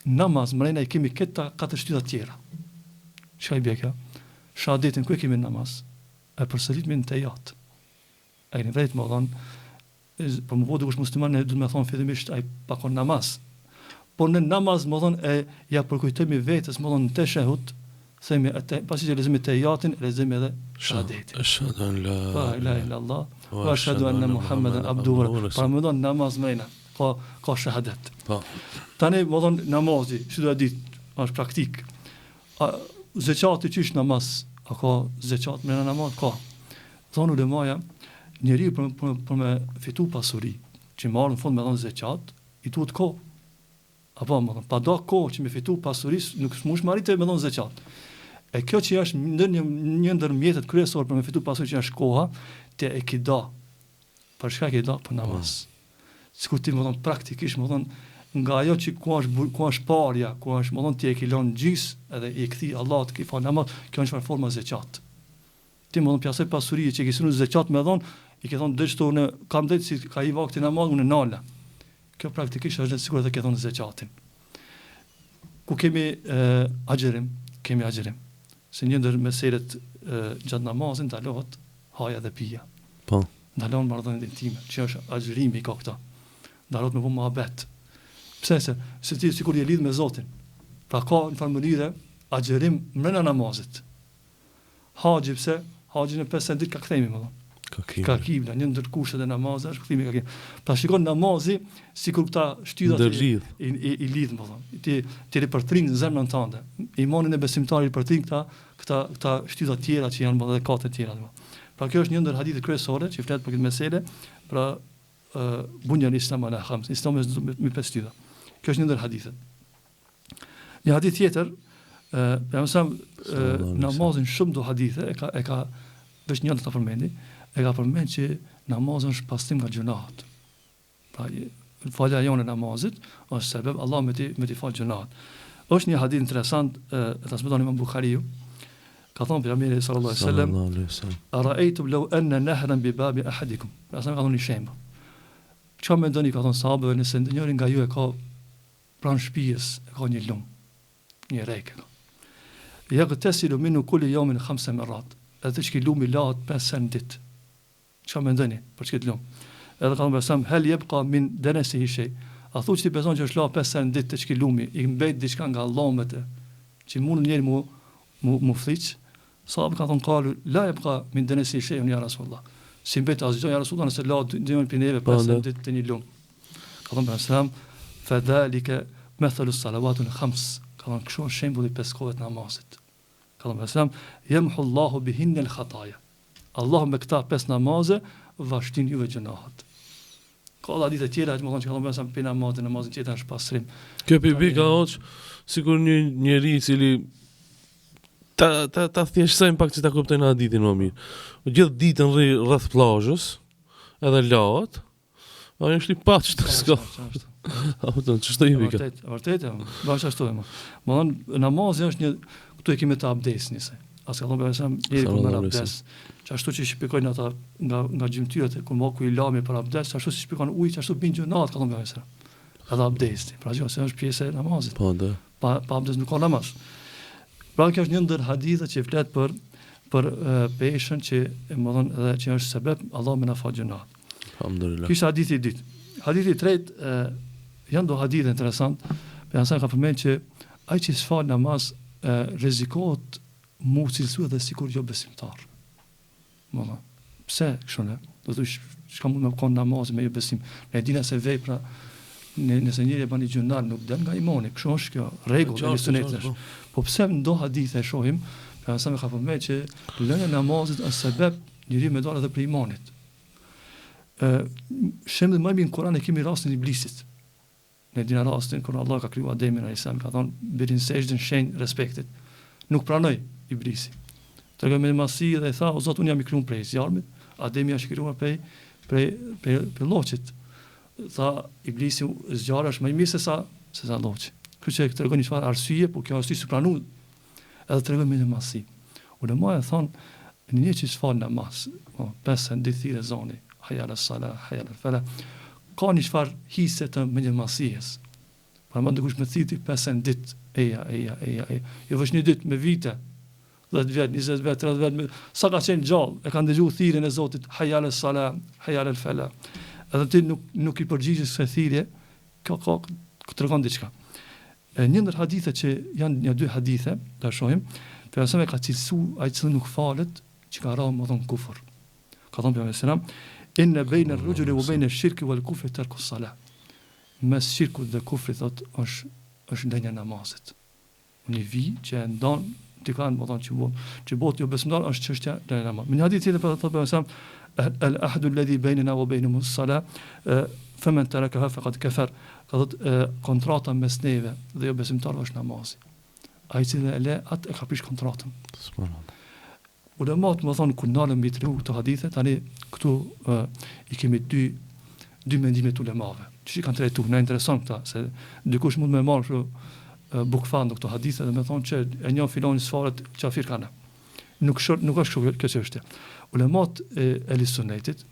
namaz mrena i kemi këta katër shtylla tjera. Çka i bie kjo? Shahadetin ku e kemi në namaz? E përsëritmi në tejat. E keni vrejt, më thonë, Për me bo dikush musliman ne duhet me thonë fillimisht ai pa kon namaz. Por në namaz, me thonë, e ja përkujtojmë vetes, me thonë, në teshehud, themi atë, pasi që lexojmë tehijatin, lexojmë edhe shahadetin. Eshhadu en la ilaha illa Allah, wa eshhadu anna Muhammeden abduhu. Pra me thonë namaz mrena, ka ka shahadet. Po. Tani me thonë namazi, si do e ditë, është praktik. A zeqati qysh namaz, a ka zeqat mrena namaz? Ka. Thonë ulemaja, njeriu për, për, për me fitu pasuri, që marrë në fund me dhonë zeqat, i duhet kohë. Apo, me thonë, pa do kohë që me fitu pasuri, nuk s'mush me arritë me dhonë zeqat. E kjo që është ndër një, një ndër mjetet kryesor për me fitu pasuri që është koha, ti e ki da. Për çka e ki da? Për namaz. Mm. Sikur ti me thonë praktikisht me thonë nga ajo që ku është ku është parja, ku është me thonë ti e ke lënë gjys edhe i kthy Allahut ke fal namaz, kjo është çfarë forma zeqat. Ti me thonë pi asaj pasurie që ke synu zeqat me dhon, i ke thonë deri unë kam drejt si ka hi vakti namaz unë nala. Kjo praktikisht është sikur edhe ke dhënë zeqatin. Ku kemi e, agjërim, kemi agjërim. Se një ndër meselet gjatë namazit ndalohet haja dhe pija. Po. Ndalohen marrëdhëniet intime, që është agjërimi i ka këta. Ndalohet me bo muhabet. Pse se se ti sikur je lidh me Zotin. Pra ka në farë mënyre agjërim mrena namazit. Haxhi pse? Haxhi në 5 ditë ka kthehemi, me thonë. Ka kibla. Ka kibla, një ndër kushtet e namazit është kthimi ka kibla. Pra shikon namazi sikur këta shtyllat i, i, i, i lidh, me thonë. Ti ti ripërtrin zemrën tënde. Imanin e besimtarit ripërtrin këta këta këta shtylla tjera që janë edhe kate tjera. Pra kjo është një ndër hadithet kryesore që flet për këtë mesele, pra bunjel islam ala khams, islami është mbi pesë shtylla. Kjo është një ndër hadithet. Një hadith tjetër, ë pejgamberi namazin shumë do hadithe e ka e ka veç një do ta përmendi, e ka përmend që namazi është pastrim nga gjynahet. Pra falja jonë e namazit është sebeb Allah me ti me ti fal gjynahet. Është një hadith interesant e, e transmeton Imam Buhariu. Ka thonë pejgamberi sallallahu alaihi wasallam, "Ara'aytum law anna nahran bi babi ahadikum." Pra sa ka thonë një shembull. Çka mendoni ka thonë sahabëve nëse ndonjëri nga ju e ka pranë shtëpisë e ka një lum, një rrek e ka. Yaghtasilu minhu kullu yawmin khamsa marrat. Edhe te ky lumi lahet pesë herë në ditë. Çka mendoni për këtë lum? Edhe ka thënë pejgamberi hel yabqa min denesihi shay. A thu që ti person që është la pesë herë në ditë te ky lumi, i mbet diçka nga llomet që mund njeri mu mu mu fëlliq? Sahabët kanë thënë kalu la yabqa min denesihi shay'un ya Rasulullah. S'i mbet asgjë ya Rasulullah nëse la ndonjëri prej neve pesë herë në ditë te një lum. Ka thënë pejgamberi fa dhalika mathalu salawat al-khams. Ka thënë kështu është shembulli i pesë kohëve të namazit. Ka thënë pejgamberi yamhu Allahu bihinna al-khataya. Allahu me këta pesë namaze va shtin juve gjynahet. Ka edhe hadithe tjera që me thonë që ka thonë pejgamberi prej namazit namazin tjetër është pastrim. Kjo pi bi ka hoxhë, sikur një njeri i cili ta ta ta thjeshtësojmë pak që ta kuptojnë hadithin më mirë. Gjithë ditën rri rreth plazhës, edhe lahet, Ai është i pastër, s'ka. A kupton, ç'është i vika? Vërtet, vërtet, bash ashtu e më. Me thonë, namazi është një, këtu e kemi të abdes njëse. As ka thonë pejgamberi njeri kur merr abdes. Që ashtu që shpikojnë ata nga nga gjymtyrët kur më ku i lami për abdes, ashtu si shpikon ujë, ashtu bin gjynahet, ka thonë pejgamberi. Edhe abdesti, pra që se është pjesë e namazit. Po, da. Pa pa abdes nuk ka namaz. Pra kjo është një ndër hadithet që flet për për peshën që e me thonë edhe që është sebeb Allah me na fal gjynahet. Alhamdulillah. Ky është hadithi i dytë. Hadithi i tretë e, janë do hadithe interesant. Pejgamberi ka përmend që ai që s'fal namaz e, rrezikohet mu cilësu edhe sikur jo besimtar. Me thonë, pse kështu ne? Do të thosh, çka mund me kon namazi me jo besim? Ne e dina se vepra në, nëse njeri e bën një gjynah nuk del nga imani, kështu është kjo rregull e sunetit është. Po. po pse në do hadithe e shohim, pejgamberi ka përmend që lënia e namazit është sebeb njeri me dalë edhe prej imanit. Ë shembull më mirë në Kur'an e kemi rastin e Iblisit. Ne dina rastin kur Allah ka kriju Ademin alayhis salam ka thonë bjeri sexhde n'shenjë respektit. Nuk pranoi Iblisi. Tregoi mendjemadhësi dhe i tha o Zot unë jam i krijuar prej zjarmit, Ademi është krijuar prej prej prej, prej lloçit. Tha Iblisi zjarri është më i mirë se sa se sa lloçi. Kështu që tregon një çfarë arsye, por kjo arsye s'u pranu edhe tregoi mendjemadhësi. Ulemaja thonë një njeri që s'fal namaz, po, pesë ditë thirret ezani, hayya ala salah, hayya ala falah, ka një çfarë hise të mendjemadhësisë. Pra më dikush me thirr pesë ditë, eja, eja, eja, eja. Jo veç një ditë me vite, 10 vjet, 20 vjet, 30 vjet, sa ka qenë gjallë, e ka ndëgju thirrjen e Zotit, hayya ala salah, hayya ala falah. Edhe ti nuk nuk i përgjigjesh kësaj thirrje, kjo ka tregon diçka. E një ndër hadithet që janë një dy hadithe, ta shohim, pejgamberi ka cilësu ai që nuk falet, që ka ra me thonë kufër. Ka thonë pejgamberi selam, inna bejna ar-rajuli wa bejna ash-shirki wal kufri tarku as-salah. Mes shirkut dhe kufrit thot është është lënia e namazit. Një vijë që e ndan dikan, me thonë që bëhet, që bëhet jo besimtar është çështja e namazit. Në një hadith tjetër po thotë pejgamberi el ahdu alladhi bainana wa bainahum as-salah faman tarakaha faqad kafar. Ka thotë kontrata mes neve dhe jo besimtarëve është namazi. Ai i cili e le atë e ka prish kontratën. Subhanallah. Ulemat me thonë kur nalën mbi tregu këto hadithe, tani këtu e, i kemi dy dy mendime të ulemave. Që i kanë trajtu, na intereson këta, se dikush mund me marrë kështu bukfando këto hadithe dhe me thonë që e njoh filoni s'falet qafir kanë. Nuk shër, nuk është kështu kjo çështje. Ulemat e Ehli Sunnetit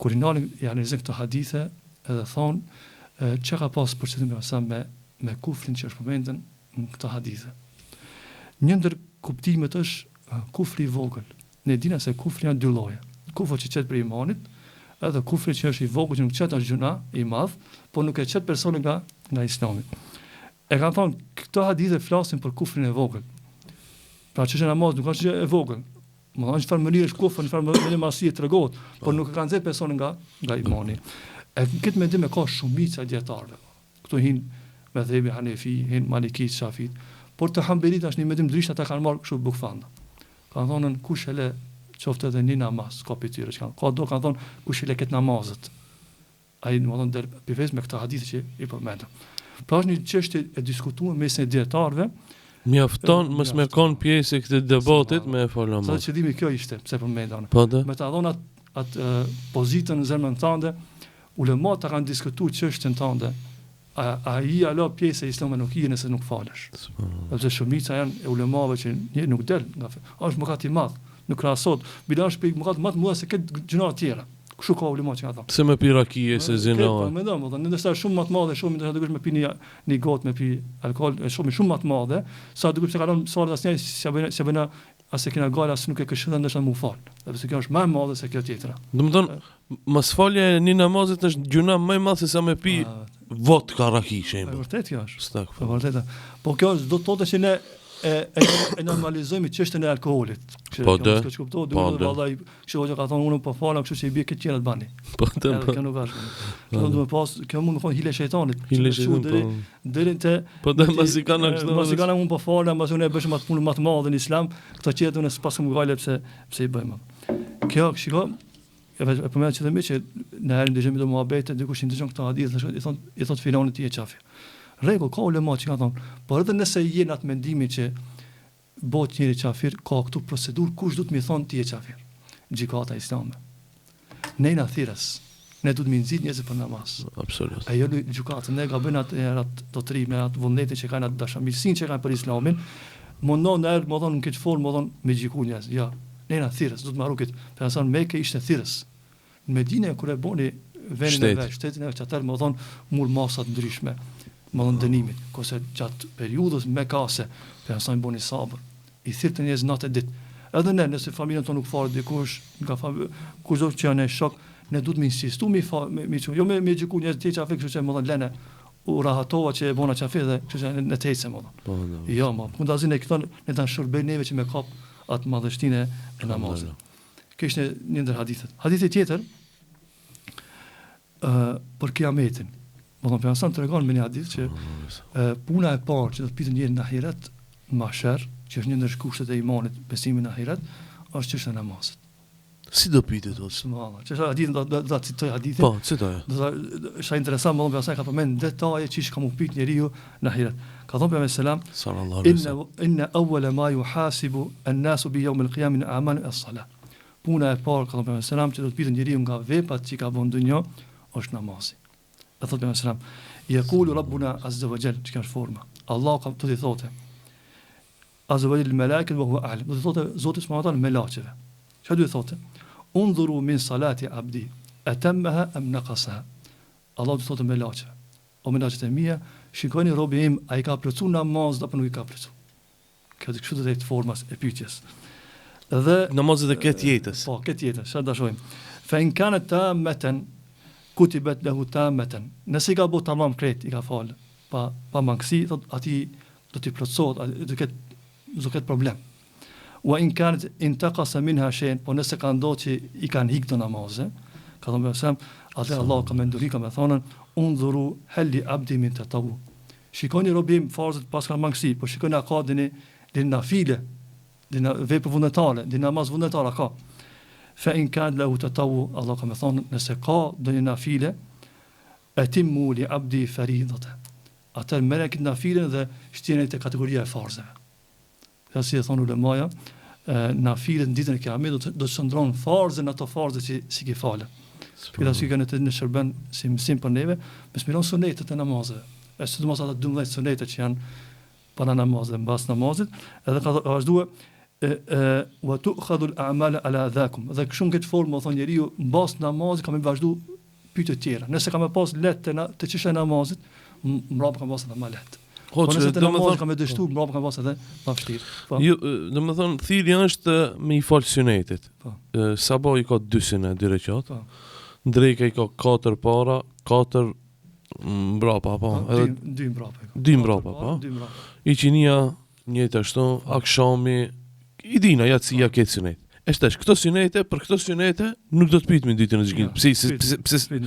kur i nalin i analizojnë këto hadithe edhe thonë çka ka pas për qëllim me me kufrin që është përmendën në këto hadithe. Një ndër kuptimet është kufri i vogël. Ne dina se kufri janë dy lloje. Kufri që qet prej imanit, edhe kufri që është i vogël që nuk qet është gjynah i madh, por nuk e qet personin nga nga Islami. E kanë thonë, këto hadithe flasin për kufrin e vogël. Pra çështja e namazit nuk është gjë e vogël. Me thonë në çfarë mënyrë është kufër, në çfarë mënyrë masi e tregohet, por nuk e kanë nxjerr personin nga nga imani. E këtë mendim e ka shumica e dijetarëve. Këtu hin medhhebi Hanefi, hin Malikit, Shafit, por te Hanbelit është një mendim ndryshe, ata kanë marrë kështu bukfando. Kanë thonë kush e le qoftë edhe një namaz, ka prej tyre që kanë, ka do kanë thonë kush i le krejt namazet. Ai domethonë del prej fesë me këto hadithe që i përmendëm. Pra është një çështje e diskutuar mes e dijetarëve. Mjafton mos me kon pjesë e këtij debatit me e fal namaz. Sa qëllimi kjo ishte, pse përmenda. Po dhe. Me ta dhënë atë at, pozitën në zemrën tënde, Ulemat ta kanë diskutuar çështjen tënde, a a je hala pjesë e Islamit nuk je nëse nuk falesh. Sepse shumica janë e ulemave që një nuk del nga fe. Është mëkat i madh, nuk krahasohet. Bile është prej mëkat më të mëdha se krejt gjynahet tjera. Kështu ka ulema që kanë thënë. Pse me pi raki e se zina. Po mendon, do të thotë, ndoshta shumë më të madhe, shumë ndoshta dikush me pi një një gotë me pi alkool, është shumë shumë më të madhe, sa dikush se kalon s'falet asnjë, s'ia bën s'ia bën as e kena gajle as nuk e këshillon ndoshta mu fal. Edhe pse kjo është më e madhe se kjo tjetra. Domethënë, mosfalja e një namazit është gjynah më i madh se sa me pi vodka raki shembull. E vërtetë kjo është. E vërtetë. Po kjo është do të thotë që ne e e, e normalizojmë çështjen e alkoolit. Kështu po de. Kjo kuptohet, po duhet vallai, kështu hoxha ka thonë unë po falem, kështu që i bie këtë tjera të bani. Po të po. Kjo nuk është. Kjo do të pas, kjo mund të thonë hile shejtanit. Hile shejtanit. Po. Deri te Po dhe masi kanë kështu. Masi kanë unë po falem, masi unë e bëj më atë punë më të madhe në Islam, këto tjerat unë s'paskam gajle pse pse i bëjmë. Kjo shiko, e vetë e përmend që themi që në herë dëgjojmë do muhabete, dikush i dëgjon këto hadithe, i thon i thot filonit ti je qafir. Rregull ka ulema që kanë thonë, por edhe nëse je në atë mendimin që Bëhet njeri qafir ka këtu procedurë kush duhet mi thonë ti je qafir gjykata islame ne jena thirrës ne duhet mi nxit njerëzit për namaz absolut e jo gjykata ne gabojnë atë herë atë do të ri me atë vullnetin që kanë atë dashamirësinë që kanë për islamin mundon në herë me thonë në këtë formë me thonë me gjyku njerëz jo ne jena thirrës duhet me harru këtë pejgamberi në Mekë ishte thirrës Në Medine kur e boni vendin e vet, shtetin e vet, atëherë me thonë mur masa të ndryshme, me thonë dënimit, kurse gjatë periudhës mekase, pejgamberi boni sabër, i thirrte njerëz natë e ditë. Edhe ne, nëse familjen tonë nuk falet dikush, nga familja, kushdo që janë shok, ne duhet me insistu me fa, me, me jo me me gjyku njerëz ti qafir, kështu që me thonë lene, u rahatova që e bona qafir dhe kështu që ne, ne të ecim, me thonë. Po, po. Jo, ma, përkundrazi ne këto ne ta shërbejnë neve që me kap atë madhështinë e namazit. Kjo ishte një ndër hadithet. Hadithi tjetër ë për kiametin. Me thonë pejgamberi tregon me një hadith që ë puna e parë që do të pyetet njeri në ahiret, në mahsher, që është një ndër kushtet e imanit, besimi në ahiret, është çështja e namazit. Si do pyetet o? Subhanallah. Çështja e hadithit do do ta citoj hadithin. Po, citoje. Do ta është interesant, me thonë pejgamberi ka përmend detaje qysh ka mu pyet njeriu në ahiret. Ka thënë pejgamberi selam, sallallahu alaihi wasallam, inna awwala ma yuhasibu an-nasu bi yawm al-qiyamah min a'mal as-salah. Puna e parë ka thënë pejgamberi selam që do të pyetet njeriu nga veprat që ka bën në dunja është namazi. E thotë pejgamberi selam, yaqulu rabbuna azza wa jall, çka është forma? Allah ka do të thotë Azza wa jall malaikat wa huwa a'lam. Do të thotë Zoti subhanahu wa taala melaqeve. Çka do të thotë? Undhuru min salati abdi, atammaha am naqasaha. Allah do të thotë melaqeve. O melaqet e mia, shikojeni robi im, a i ka plotësuar namazet apo nuk i ka plotësuar. Kjo kështu do të jetë forma e pyetjes. Dhe namazet e këtë jetës. Po, këtë jetës, sa ta shohim. Fa in kanat tammatan. Kutibet lehu tameten. Nëse i ka bo tamam krejt, i ka falë pa pa mangësi, thot atij do t'i plotësohet, do ketë do ketë problem. Wa in kanat intaqasa minha shay'un, po nëse ka ndodhur që i kanë hik do namaze, ka thënë pejgamberi atëherë Allah ka me ndërhy ka me thonë undhuru hal li abdi min tatawu. Shikoni robi im farzet paska mangësi, po shikoni a ka ndonjë ndonjë nafile, ndonjë vepër vullnetare, ndonjë namaz vullnetar a ka. Fa in kan lahu tatawu, Allah ka me thonë nëse ka ndonjë nafile, etimmu li abdi faridate. Atëherë merrni këtë nafilen dhe shtjeni te kategoria e farzeve. Këta si e thonë ulemaja, nafilet në ditën e kiametit do të do të shndërrohen farze në ato farze që s'i ke falë. Për këtë arsye kjo në të në shërben si mësim për neve, mos me i lon sunetet e namazeve. E sidomos ata 12 sunete që janë para namazit dhe mbas namazit, edhe ka vazhduar e e wa tu'khadhu al-a'mal ala dhakum. Dhe kështu në këtë formë, do thonë njeriu mbas namazit ka me vazhdu pyetje tjera. Nëse ka me pas lehtë te, na, te çështja e namazit, mbrapa ka me pas edhe më lehtë. Po nëse te namazi ka me dështu, po. mbrapa ka me pas edhe më vështirë. Po. Jo, domethënë thirrja është me i fal synetet. Po. Sabahi i ka dy synet, dy rekat. Po. Dreka i ka katër para, katër mbrapa, po. po edhe dy, dy mbrapa. Dy mbrapa, po. Dy mbrapa. Iqinia Njëjtë ashtu, akshami, i dina, jacia po. këtë synet. E tash, këto synete, për këto synete, nuk do të pyetmi ditën e gjykimit. Pse, pse, pse, pse,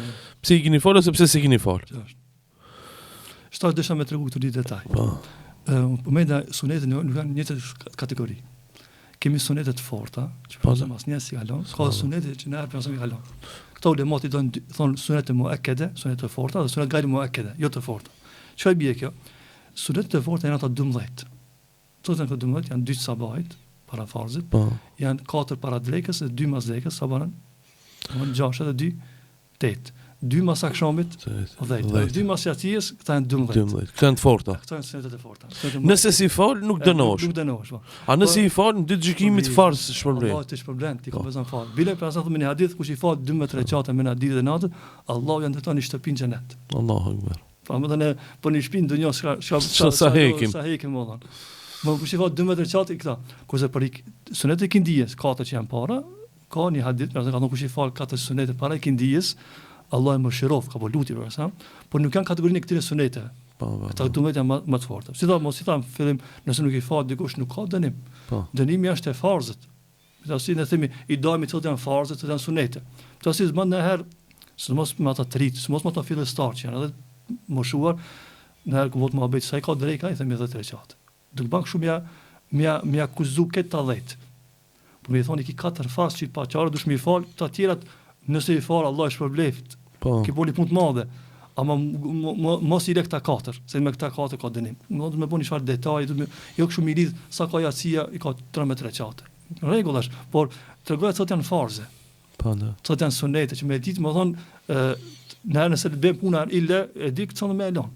pse i keni falë ose pse s'i keni falë? Tash desha me tregu këtu një detaj. Po. Ë, po menda sunetet nuk janë njëjtë kategori. Kemi sunete të forta, që po them asnjë s'i kalon, ka sunete që në herë i kalon. Këto ulemat i thonë thonë sunete muekede, sunete të forta dhe sunet gajri muekede, jo të forta. Çfarë bie kjo? Sunetet e forta janë ata 12. Cilat janë këto 12? Janë dy të sabahit, para farzit, po. janë katër para drekës dhe dy mas drekës, sa bëhen? Domethënë 6 edhe 2, 8. Dy mas akshamit, 10. Dhe dy mas jacijës, këta janë 12. 12. Këta janë të forta. Këta janë sunetet e forta. Nëse s'i fal, nuk dënohesh. Nuk dënohesh, po. A nëse i fal, në ditë gjykimit farz shpërblim. Allah të shpërblen, ti po. kompenzon farz. Bile pejgamberi thotë në një hadith kush i fal 12 rekate me në ditë dhe natë, Allahu ja ndërton një shtëpi në xhenet. Allahu akbar. Po më thënë, po një shtëpi në dynja s'ka s'ka sa sa hekim. Sa hekim më thon. Më kush i fal 12 rekat i këta. Kurse për ik, sunetet e ikindijës, katër që janë para, ka një hadith, pra ka thënë kush i fal katër sunete para ikindijës, Allah e mëshiroft, ka bo lutje për sa, por nuk janë kategorinë e këtyre suneteve. Po, po, Këta po. 12 janë më, më të forta. Si tha, mos i tham fillim, nëse nuk i fal dikush nuk ka dënim. Po. Dënimi është te farzët. Për arsye ne themi i dajmë cilat janë farze, cilat janë sunete. Për arsye s'bën ndonjëherë, sidomos me ata të rinjtë, sidomos me ata fillestar që janë edhe moshuar, ndonjëherë kur bëhet muhabet sa i ka dreka, i themi 10 reqate. Nuk bën kështu mja mja mja kuzu këta 10. Po me i thonë i ki katër farz që i pa çare dush me i fal, këta tjerat nëse i fal Allah e shpërbleft. Po. Ki bo një punë të madhe. Ama mos i le këta katër, se me këta katër ka dënim. Do të me bo një çfarë detaji, do me jo kështu mi lidh sa ka jacia, i ka 13 reqate. Në rregull është, por tregoja cilat janë farze. Po, da. Cilat janë sunete që me ditë, më thon, ë në herë nëse të bën puna ille, e di këtë me e lon.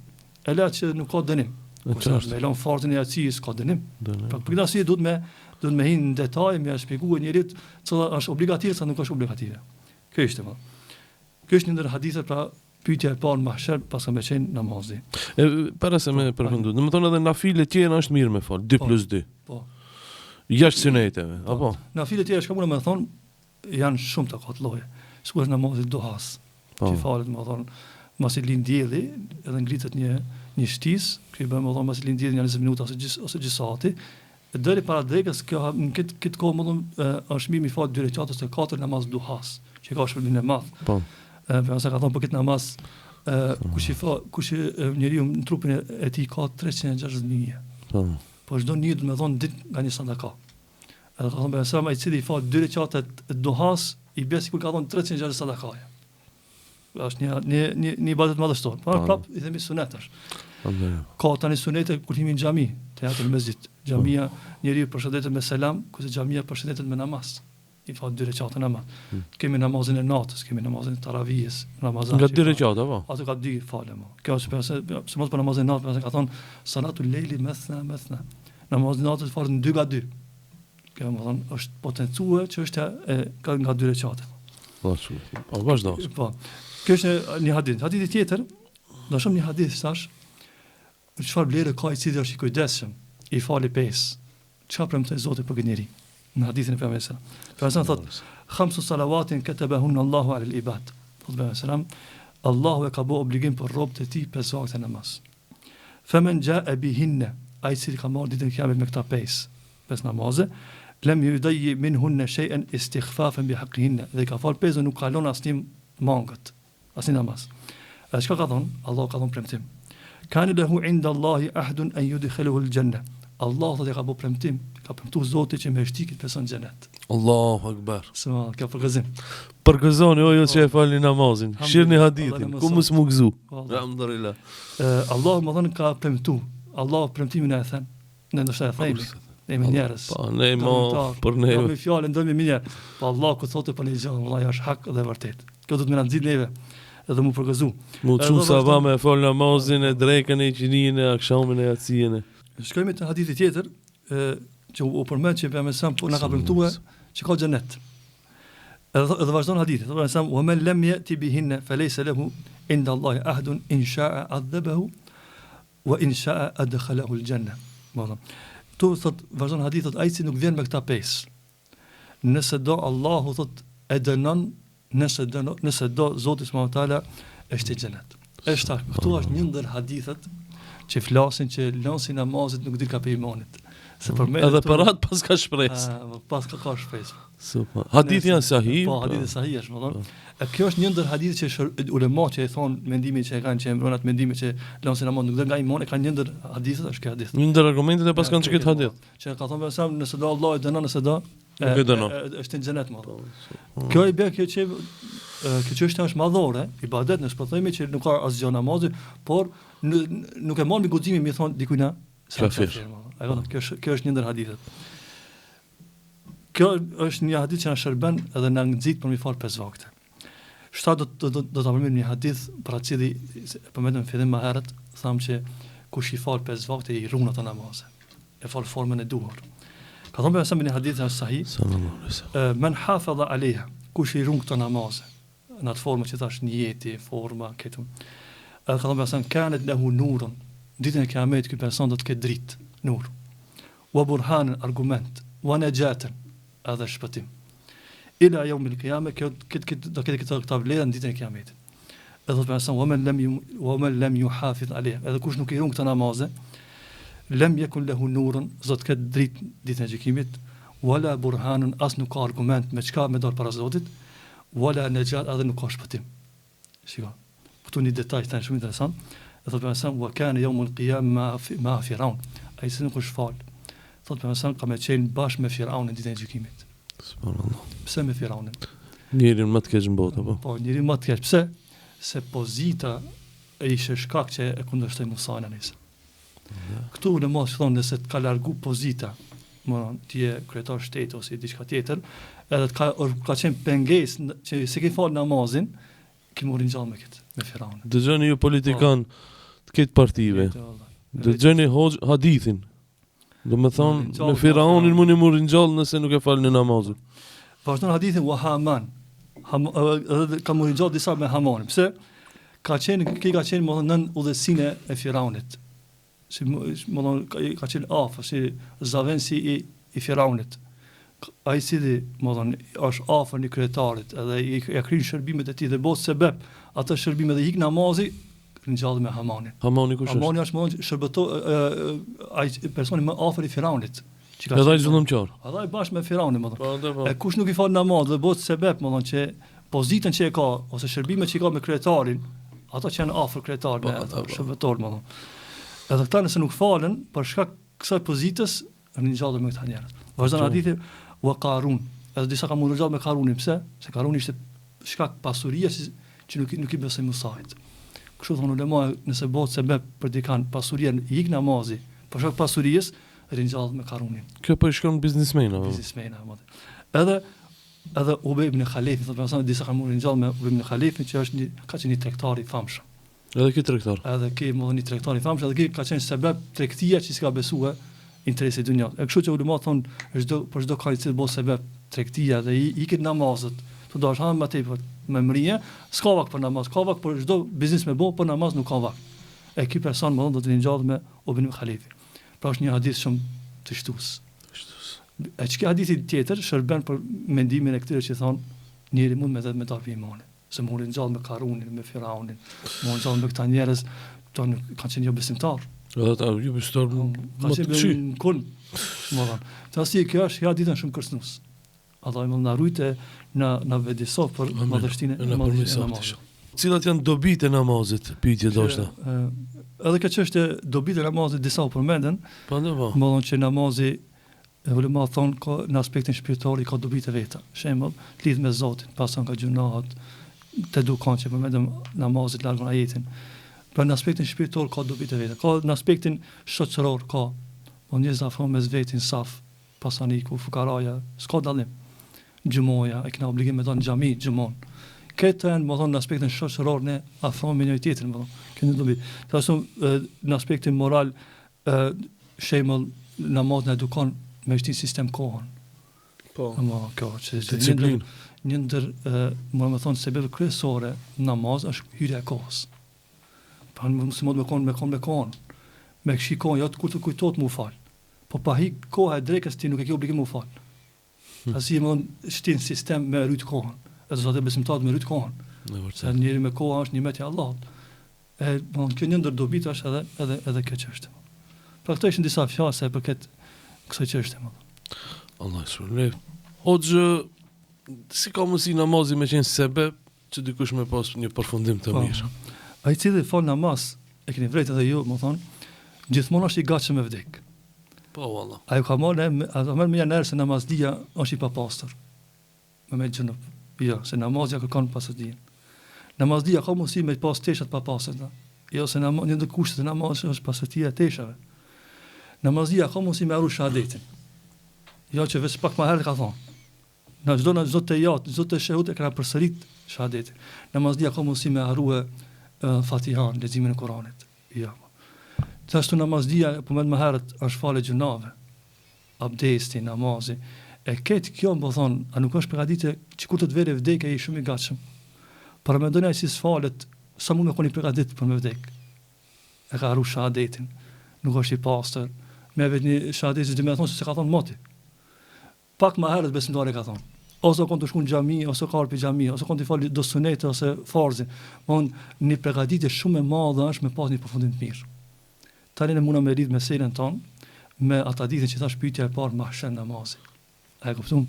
E la që nuk ka dënim. Kurse me lon farzin e jacisë ka dënim. Dënim. Pra, për këtë arsye duhet me duhet me hi në detaj, me ja shpjegua njerit cila është obligative, cila nuk është obligative. Kjo ishte më. Kjo është një ndër hadithet, pra pyetja e parë në mahsher paska me qenë namazi. E, para se me po, përfundu, domethënë edhe nafile tjera është mirë me fal, 2 po, plus 2. Po. Jashtë syneteve, po. apo? Nafile tjera çka mundem me thonë, janë shumë të ka lloje. Sikur është namazi duhas, po. që falet, me thonë, masi lind dielli, edhe ngritet një një shtis, që i bën me thonë masi lind dielli një 20 minuta ose gjys ose gjysë sati, E deri para drekës, kjo në këtë këtë kohë më thonë është mirë mi fal dy reqate ose katër namaz duhas, që ka shpërblimin e madh. Po. Ë pejgamberi ka thonë për këtë namaz ë kush i fa kush njeriu në trupin e, e tij ka 360 nyje. Po. Po çdo nyje do të thonë ditë nga një sadaka. Edhe ka thonë pejgamberi ai i cili i fal dy reqate të duhas i bie sikur ka dhënë 360 sadakaja. Është një një një një ibadet madhështor. Po prap i themi sunet është. Ka tani sunete kur himi në xhami, tehijetul mesxhid. Xhamia po. njeriu përshëndetet me selam, kurse xhamia përshëndetet me namaz. I fal dy rekate namaz. Hmm. Kemi namazin e natës, kemi namazin e taravijes, namazin. Nga dy rekate apo? Ato ka dy fale më. Kjo është pse se mos për namazin e natës, ka thon salatul lejli methna methna. Namazin e natës falet në dy nga dy. Kjo më thonë, është potencue që është e, ka nga dy reqate. Po, shumë. Po, vazhdo. Po. Kjo është një hadith. Hadithi tjetër, do shumë një hadith tash, çfarë vlere ka i cili është i kujdesshëm, i fali pesë. Çka premtoi Zoti për këtë njeri? Në hadithin e pejgamberit. Pejgamberi thotë, "Khamsu salawatin katabahun Allahu 'ala al-ibad." Thotë pejgamberi sallam. Allahu e ka bo obligim për robët e tij pesë vakte namaz. Femen xhae bihinne, ai i cili ka me ardh ditën e Kiametit me këta pesë, pesë namaze, lem yudayyi minhunne shay'an istighfafen bi haqqihinne, dhe i ka falë pesë dhe nuk ka lënë asnjë mangët, asnjë namaz. Edhe çka ka thonë? Allahu ka dhonë premtim. Kane lehu inda Allahi ahdun en yudkhiluhu al-janna. Allahu thotë e ka bo premtim, ka premtu Zoti që me shti këtë person n'xhenet. Allahu Akbar. Subhanallah, kjo përgëzim. Përgëzoni o ju që e po. falni namazin. Shihni hadithin, ku mos mu gëzu. Alhamdulillah. Allahu me thonë ka premtu. Allahu premtimin e then. Ne ndoshta e themi. Ne jemi njerëz. Po, ne mo për ne. Ne fjalën do më mirë. Po Allah ku thotë për një gjë, vallahi është hak dhe vërtet. Kjo do të më na nxit neve edhe mu përgëzu. Mu çu sabah me fal namazin e drekën e iqindinë e akshamin e jacinë. Shkojmë te hadithi tjetër, ë që u përmend që pejgamberi sa po na ka premtuar që ka xhenet. Edhe edhe vazhdon hadithi, thotë pejgamberi sa wa men lam yati bihinna falaysa lahu inda Allahi ahdun in sha'a adhabahu Wa in sha'a adkhalahu al-janna. Do Këtu thot vazhdon hadithi thot ai që nuk vjen me këta pesë. Nëse do Allahu thot e dënon, nëse do nëse do Zoti subhanahu wa taala e shti n'xhenet. Është këtu është një ndër hadithet që flasin që lënësi i namazit nuk dilka prej imanit. Se për Edhe për atë pas ka shpresë. Pas ka ka shpresë. Super. Hadithi janë sahih. Po, hadithi po. sahih është, më thonë. Po. E kjo është një ndër hadithet që shër, ulema që e thon mendimin që e kanë që e mbrojnë atë mendimin që lënësi i namazit nuk del nga imani, kanë një ndër hadithet është ky hadith. Një ndër argumentet e pas kanë që këtë hadith. Që ka thonë pejgamberi nëse do Allahu e dënon, nëse do nuk e dënon. Është në xhenet më. Po, kjo i bie kjo që kjo çështje është madhore, ibadet, ne s'po themi që nuk ka asgjë namazi, por nuk e marrim guximin mi thon dikujt kafir. Ajo kjo është kjo është një ndër hadithet. Kjo është një hadith që na shërben edhe na nxit për mi fal pesë vakte. Shta do do do, do ta përmendim një hadith për atë cili e përmendëm në fillim më herët, thamë që kush i fal pesë vakte i ruan ato namaze. E fal formën e duhur. Ka thënë pejgamberi një hadith është sahih. Sallallahu alaihi wasallam. Men hafadha alejha, kush i ruan këto namaze në atë formë që thash nijeti, forma, këtu. Edhe ka thënë pejgamberi kanet lehu nurun. Ditën e Kiametit ky person do të ketë dritë, nur. Wa burhanen, argument, wa nexhaten, edhe shpëtim. Ila jeumil kijame, kjo këtë këtë do ketë këto këta vlera në ditën e Kiametit. Edhe thotë pejgamberi wa men lem wa men lem yuhafiz alejha, edhe kush nuk i ruan këto namaze, lem jekun lehu nurun, s'do të ketë dritë ditën e gjykimit, wala burhanun, as nuk ka argument me çka me dal para Zotit, wala nexhat, edhe nuk ka shpëtim. Shiko, këtu një detaj tani shumë interesant, e thotë pejgamberi wa kana yawm al-qiyamah ma Firaun. Ai se nuk është fal. Thotë pejgamberi ka me qenë bashkë me Firaunin ditën e gjykimit. Subhanallahu. Pse me Firaunin? Njerin më të keq në botë apo? Po, njerin më të keq. Pse? Se pozita e ishte shkak që e kundërshtoi Musain alayhis. Këtu ulemat thonë nëse të ka largu pozita, më thonë, ti je kryetar shteti ose diçka tjetër, edhe të ka, ka qenë pengesë që s'e ke falë namazin, ke m'u ringjallë me këtë, me Firaunin. Dëgjoni ju politikan po. të këtë partive. Dëgjoni hoxh hadithin. Do me thonë, me Firaonin mundi m'u ringjallë nëse nuk e falni namazin. Vazhdon hadithi wa Haman. Ham, edhe ka m'u ringjallë disa me Hamanin. Pse? Ka qenë, ky ka qenë, më thonë, nën udhësinë e Firaunit. Si, më thonë, ka, ka qenë afër, si zavendësi i, i Firaunit. Ai i cili, më thonë, është afër një kryetarit, edhe i, ja kryn shërbimet e tij dhe bëhet sebep atë shërbime dhe hik namazi, ringjallet me Hamanin. Hamani kush është? Hamani është, më thonë, shërbëto, ai personi më afër i Firaunit. Që ka Edhe ai zullumqar. Edhe ai bashkë me Firaunin, më thonë. Po, po. E kush nuk i fal namaz dhe bëhet sebep, më thonë që pozitën që e ka ose shërbimet që i ka me kryetarin, ato që janë afër kryetarit, po, ata, po. shërbëtor, më thonë. Edhe këta nëse nuk falen për shkak kësaj pozitës, ringjallen me këta njerëz. Vazhdon hadithi wa Karun. Edhe disa kanë m'u ringjallë me Karunin, pse? Se Karuni ishte shkak pasuria që, që nuk nuk i besoi Musait. Kështu thonë ulema, nëse bëhet sebep për dikan pasuria i ik namazi, për shkak pasurisë, ringjallet me Karunin. Kjo po i shkon biznismena. Biznismena, më. Edhe edhe Ubej ibn Khalefin, thotë pejgamberi disa kanë m'u ringjallë me Ubej ibn Khalefin që është një ka qenë një tregtar i famshëm. Edhe ky tregtar. Edhe ky më një tregtar i famshëm, edhe ky ka qenë sebep tregtia që s'ka besuar interesi i dunjas. E kështu që ulemat thon çdo për çdo kan i cili bëhet sebep tregtia dhe i ikin namazet, të dash ha më tepër me mrije, s'ka vakt për namaz, ka vakt për çdo biznes me bë, për namaz nuk ka vakt. E ky person më thonë do të ringjallet me Ubej ibn Khalefin. Pra është një hadith shumë trishtues. Trishtues. E që hadithi tjetër shërben për mendimin e këtyre që thonë njeri mund me dhe me dalë prej imanit. Se me u ringjallë me Karunin, me Firaunin, me u ringjallë me këta njerëz, këta nuk kanë qenë jo besimtar. Edhe ata jo besimtar, po, më të këqij. Në kulm, më thonë. Të asi, kjo është ja ditën shumë kërcënues. Allahu më na rujtë na na vetëdijësoftë për madhështinë e namazit. Cilat janë dobitë e namazit, pyetje ndoshta? Edhe kjo çështje dobitë e namazit disa u përmendën. Po, po. Më thonë që namazi E ulemat thonë ka në aspektin shpirtëror i ka dobitë e veta. Shembull, të lidh me Zotin, pastron nga gjynahet, të edukon që përmendëm namazi largon ajetin. Pra në aspektin shpirtëror ka dobitë e veta. Ka në aspektin shoqëror ka. Po njerëzit afrohen mes veti në saf, pasaniku, fukaraja, s'ka dallim. Xhumaja, e kena obligim me dalë në xhami xhumon. Këto janë, më thonë, në aspektin shoqëror ne afrohemi me njëri tjetrin, më thonë. Kjo një dobi. Gjithashtu në aspektin moral Ë shembull namazi na edukon me shti n'sistem kohën. Po. Ama kjo që është një ndër një ndër më me thonë sebebe kryesore në namaz është hyrja e kohës. Pra mësimohet me konë me konë me kohën. Me kqyr kohën, jo kur të kujtohet mu fal. Po pa hi koha e drekës ti nuk e ke obligim mu fal. Hmm. Asi më thonë shtin sistem me rujt kohën. Edhe zoti besimtarët me rujt kohën. Se njeri me kohë është nimet i Allahut. E më thonë kjo një ndër dobitë është edhe edhe edhe kjo çështje. Pra këto ishin disa fjalë sa i përket kësaj çështje më thonë. Allah shpërbleftë. Hoxhë, si ka mundësi namazi me qenë sebeb që dikush me pas një përfundim të po. mirë? Ai i cili fal namaz, e keni vrejt edhe ju, më thonë, gjithmonë është i gatshëm me vdek. Po valla. A ju ka marrë, a do merr menja se namazlia është i papastër. Me met xhunup. Jo, se namazia kërkon pastërtinë. Namazlia ka mundësi me pas teshat papastërta. Jo, se namaz, një ndër kushtet e namazit është pastërtia e teshave. Namazlia ka mundësi me harru shahadetin. Jo që veç pak më herët ka thonë. Në çdo në çdo tehijat, çdo teshehud e kena përsërit shahadetin. Namazlia ka mundësi me harrue Fatihan, leximin e Kuranit. Jo. Gjithashtu namazlia, e përmend më herët, është falje e gjynaheve. Abdesti, namazi. E këtë kjo më thonë, a nuk është përgatitje që kur të të vere vdekja je shumë i gatshëm. Paramendoni ai që s'falet, sa mund me kon i përgatit për me vdek. E ka harru shahadetin, nuk është i pastër. Me vetë një shahadet s'di me thonë se s'e ka thonë moti. Pak ma herët besimtari ka thonë, ose o kon tu shku në xhami, ose ka ardhë pi xhami, ose kon tu falë do sunete ose farzin. Domthon një përgatitje shumë e madhe është me pas një përfundim të mirë. Tani ne muna me lidh meselën tonë me atë hadithin që thash pyetja e parë mahsher namazi. A e kuptuam?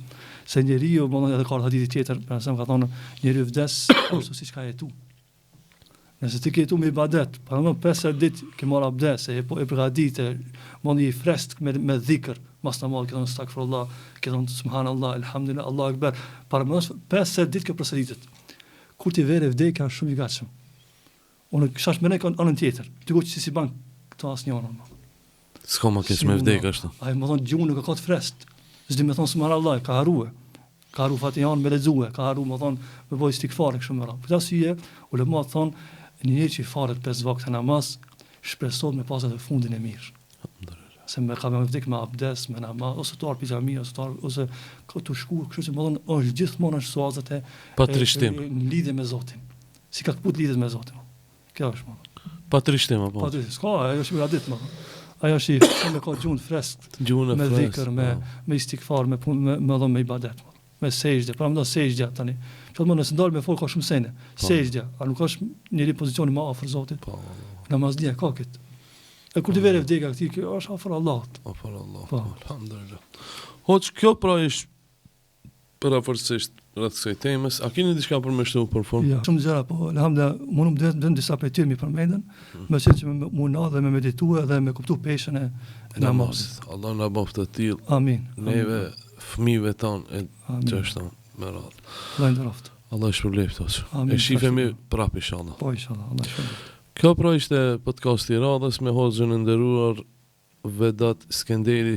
Se njeriu, domthon edhe ka ardhur hadithi tjetër, pejgamberi ka thonë njeriu vdes ashtu siç ka jetu. Nëse ti ke jetu me ibadet, paramendo 50 ditë ke marrë abdes, e po e përgatitë, mund i freskët me me dhikr, mas namazit ke thonë estagfirullah, ke thonë subhanallah, elhamdulillah, Allahu akbar. Paramendo 50 ditë kjo përsëritet. Kur t'i vere vdekja është shumë i gatshëm. Unë kisha më në anën tjetër. Ti ku si si ban këto asnjë më. S'ka ma keq me vdek ashtu. Ai më thonë gjuhën nuk e ka të freskët. S'di me thonë subhanallah, ka harrue. Ka harru Fatihan me lexue, ka harru më thonë me bo istigfar e kështu me radhë. Për këtë arsye, ulemat thonë një njeri që falet pesë vakte namaz, shpresohet me pas edhe fundin e mirë. Se me ka me vdek me abdes, me namaz, ose tu ardh pi xhamie, ose tu ardh, ose ka tu shku, kështu që më thonë është gjithmonë është situata e pa trishtim në lidhje me Zotin. S'i ka këput lidhjet me Zotin. Kjo është më. Pa trishtim apo? Pa trishtim. S'ka, ajo është përgatit më. Ajo është i shumë ka gjuhën freskët. Gjuhën e freskët. Me dhikr, me po. me istigfar, me punë, me me dhon me ibadet. Më. Me sexhde, pra më sexhdja tani. Që më nëse ndal me fol ka shumë sene. Po. Sexhdja, a nuk është njeri pozicioni më afër Zotit? Po. Namazlia ka këtë. E kur të vere vdekja këtij, kjo është afër Allahut. Afër Allahut. Po. Alhamdulillah. Hoxhë, kjo pra është Përafërsisht rreth kësaj temës, a keni diçka për me shtu për fund? Jo, shumë gjëra, po elhamdulillah, mundum vetëm disa prej tyre mi përmendën, hmm. me qenë që me mu dhe me meditu edhe me kuptu peshën e, e namazit. Allah na bëftë të tillë. Amin. Neve, fëmijëve tanë e qashtu me radhë. Allah nderoftë. Allah ju shpërbleftë hoxhë. Amin. E shifemi prapë inshallah. Po inshallah, Allah shpërbleftë. Kjo pra ishte podcasti i radhës me hoxhën e nderuar Vedat Skenderi.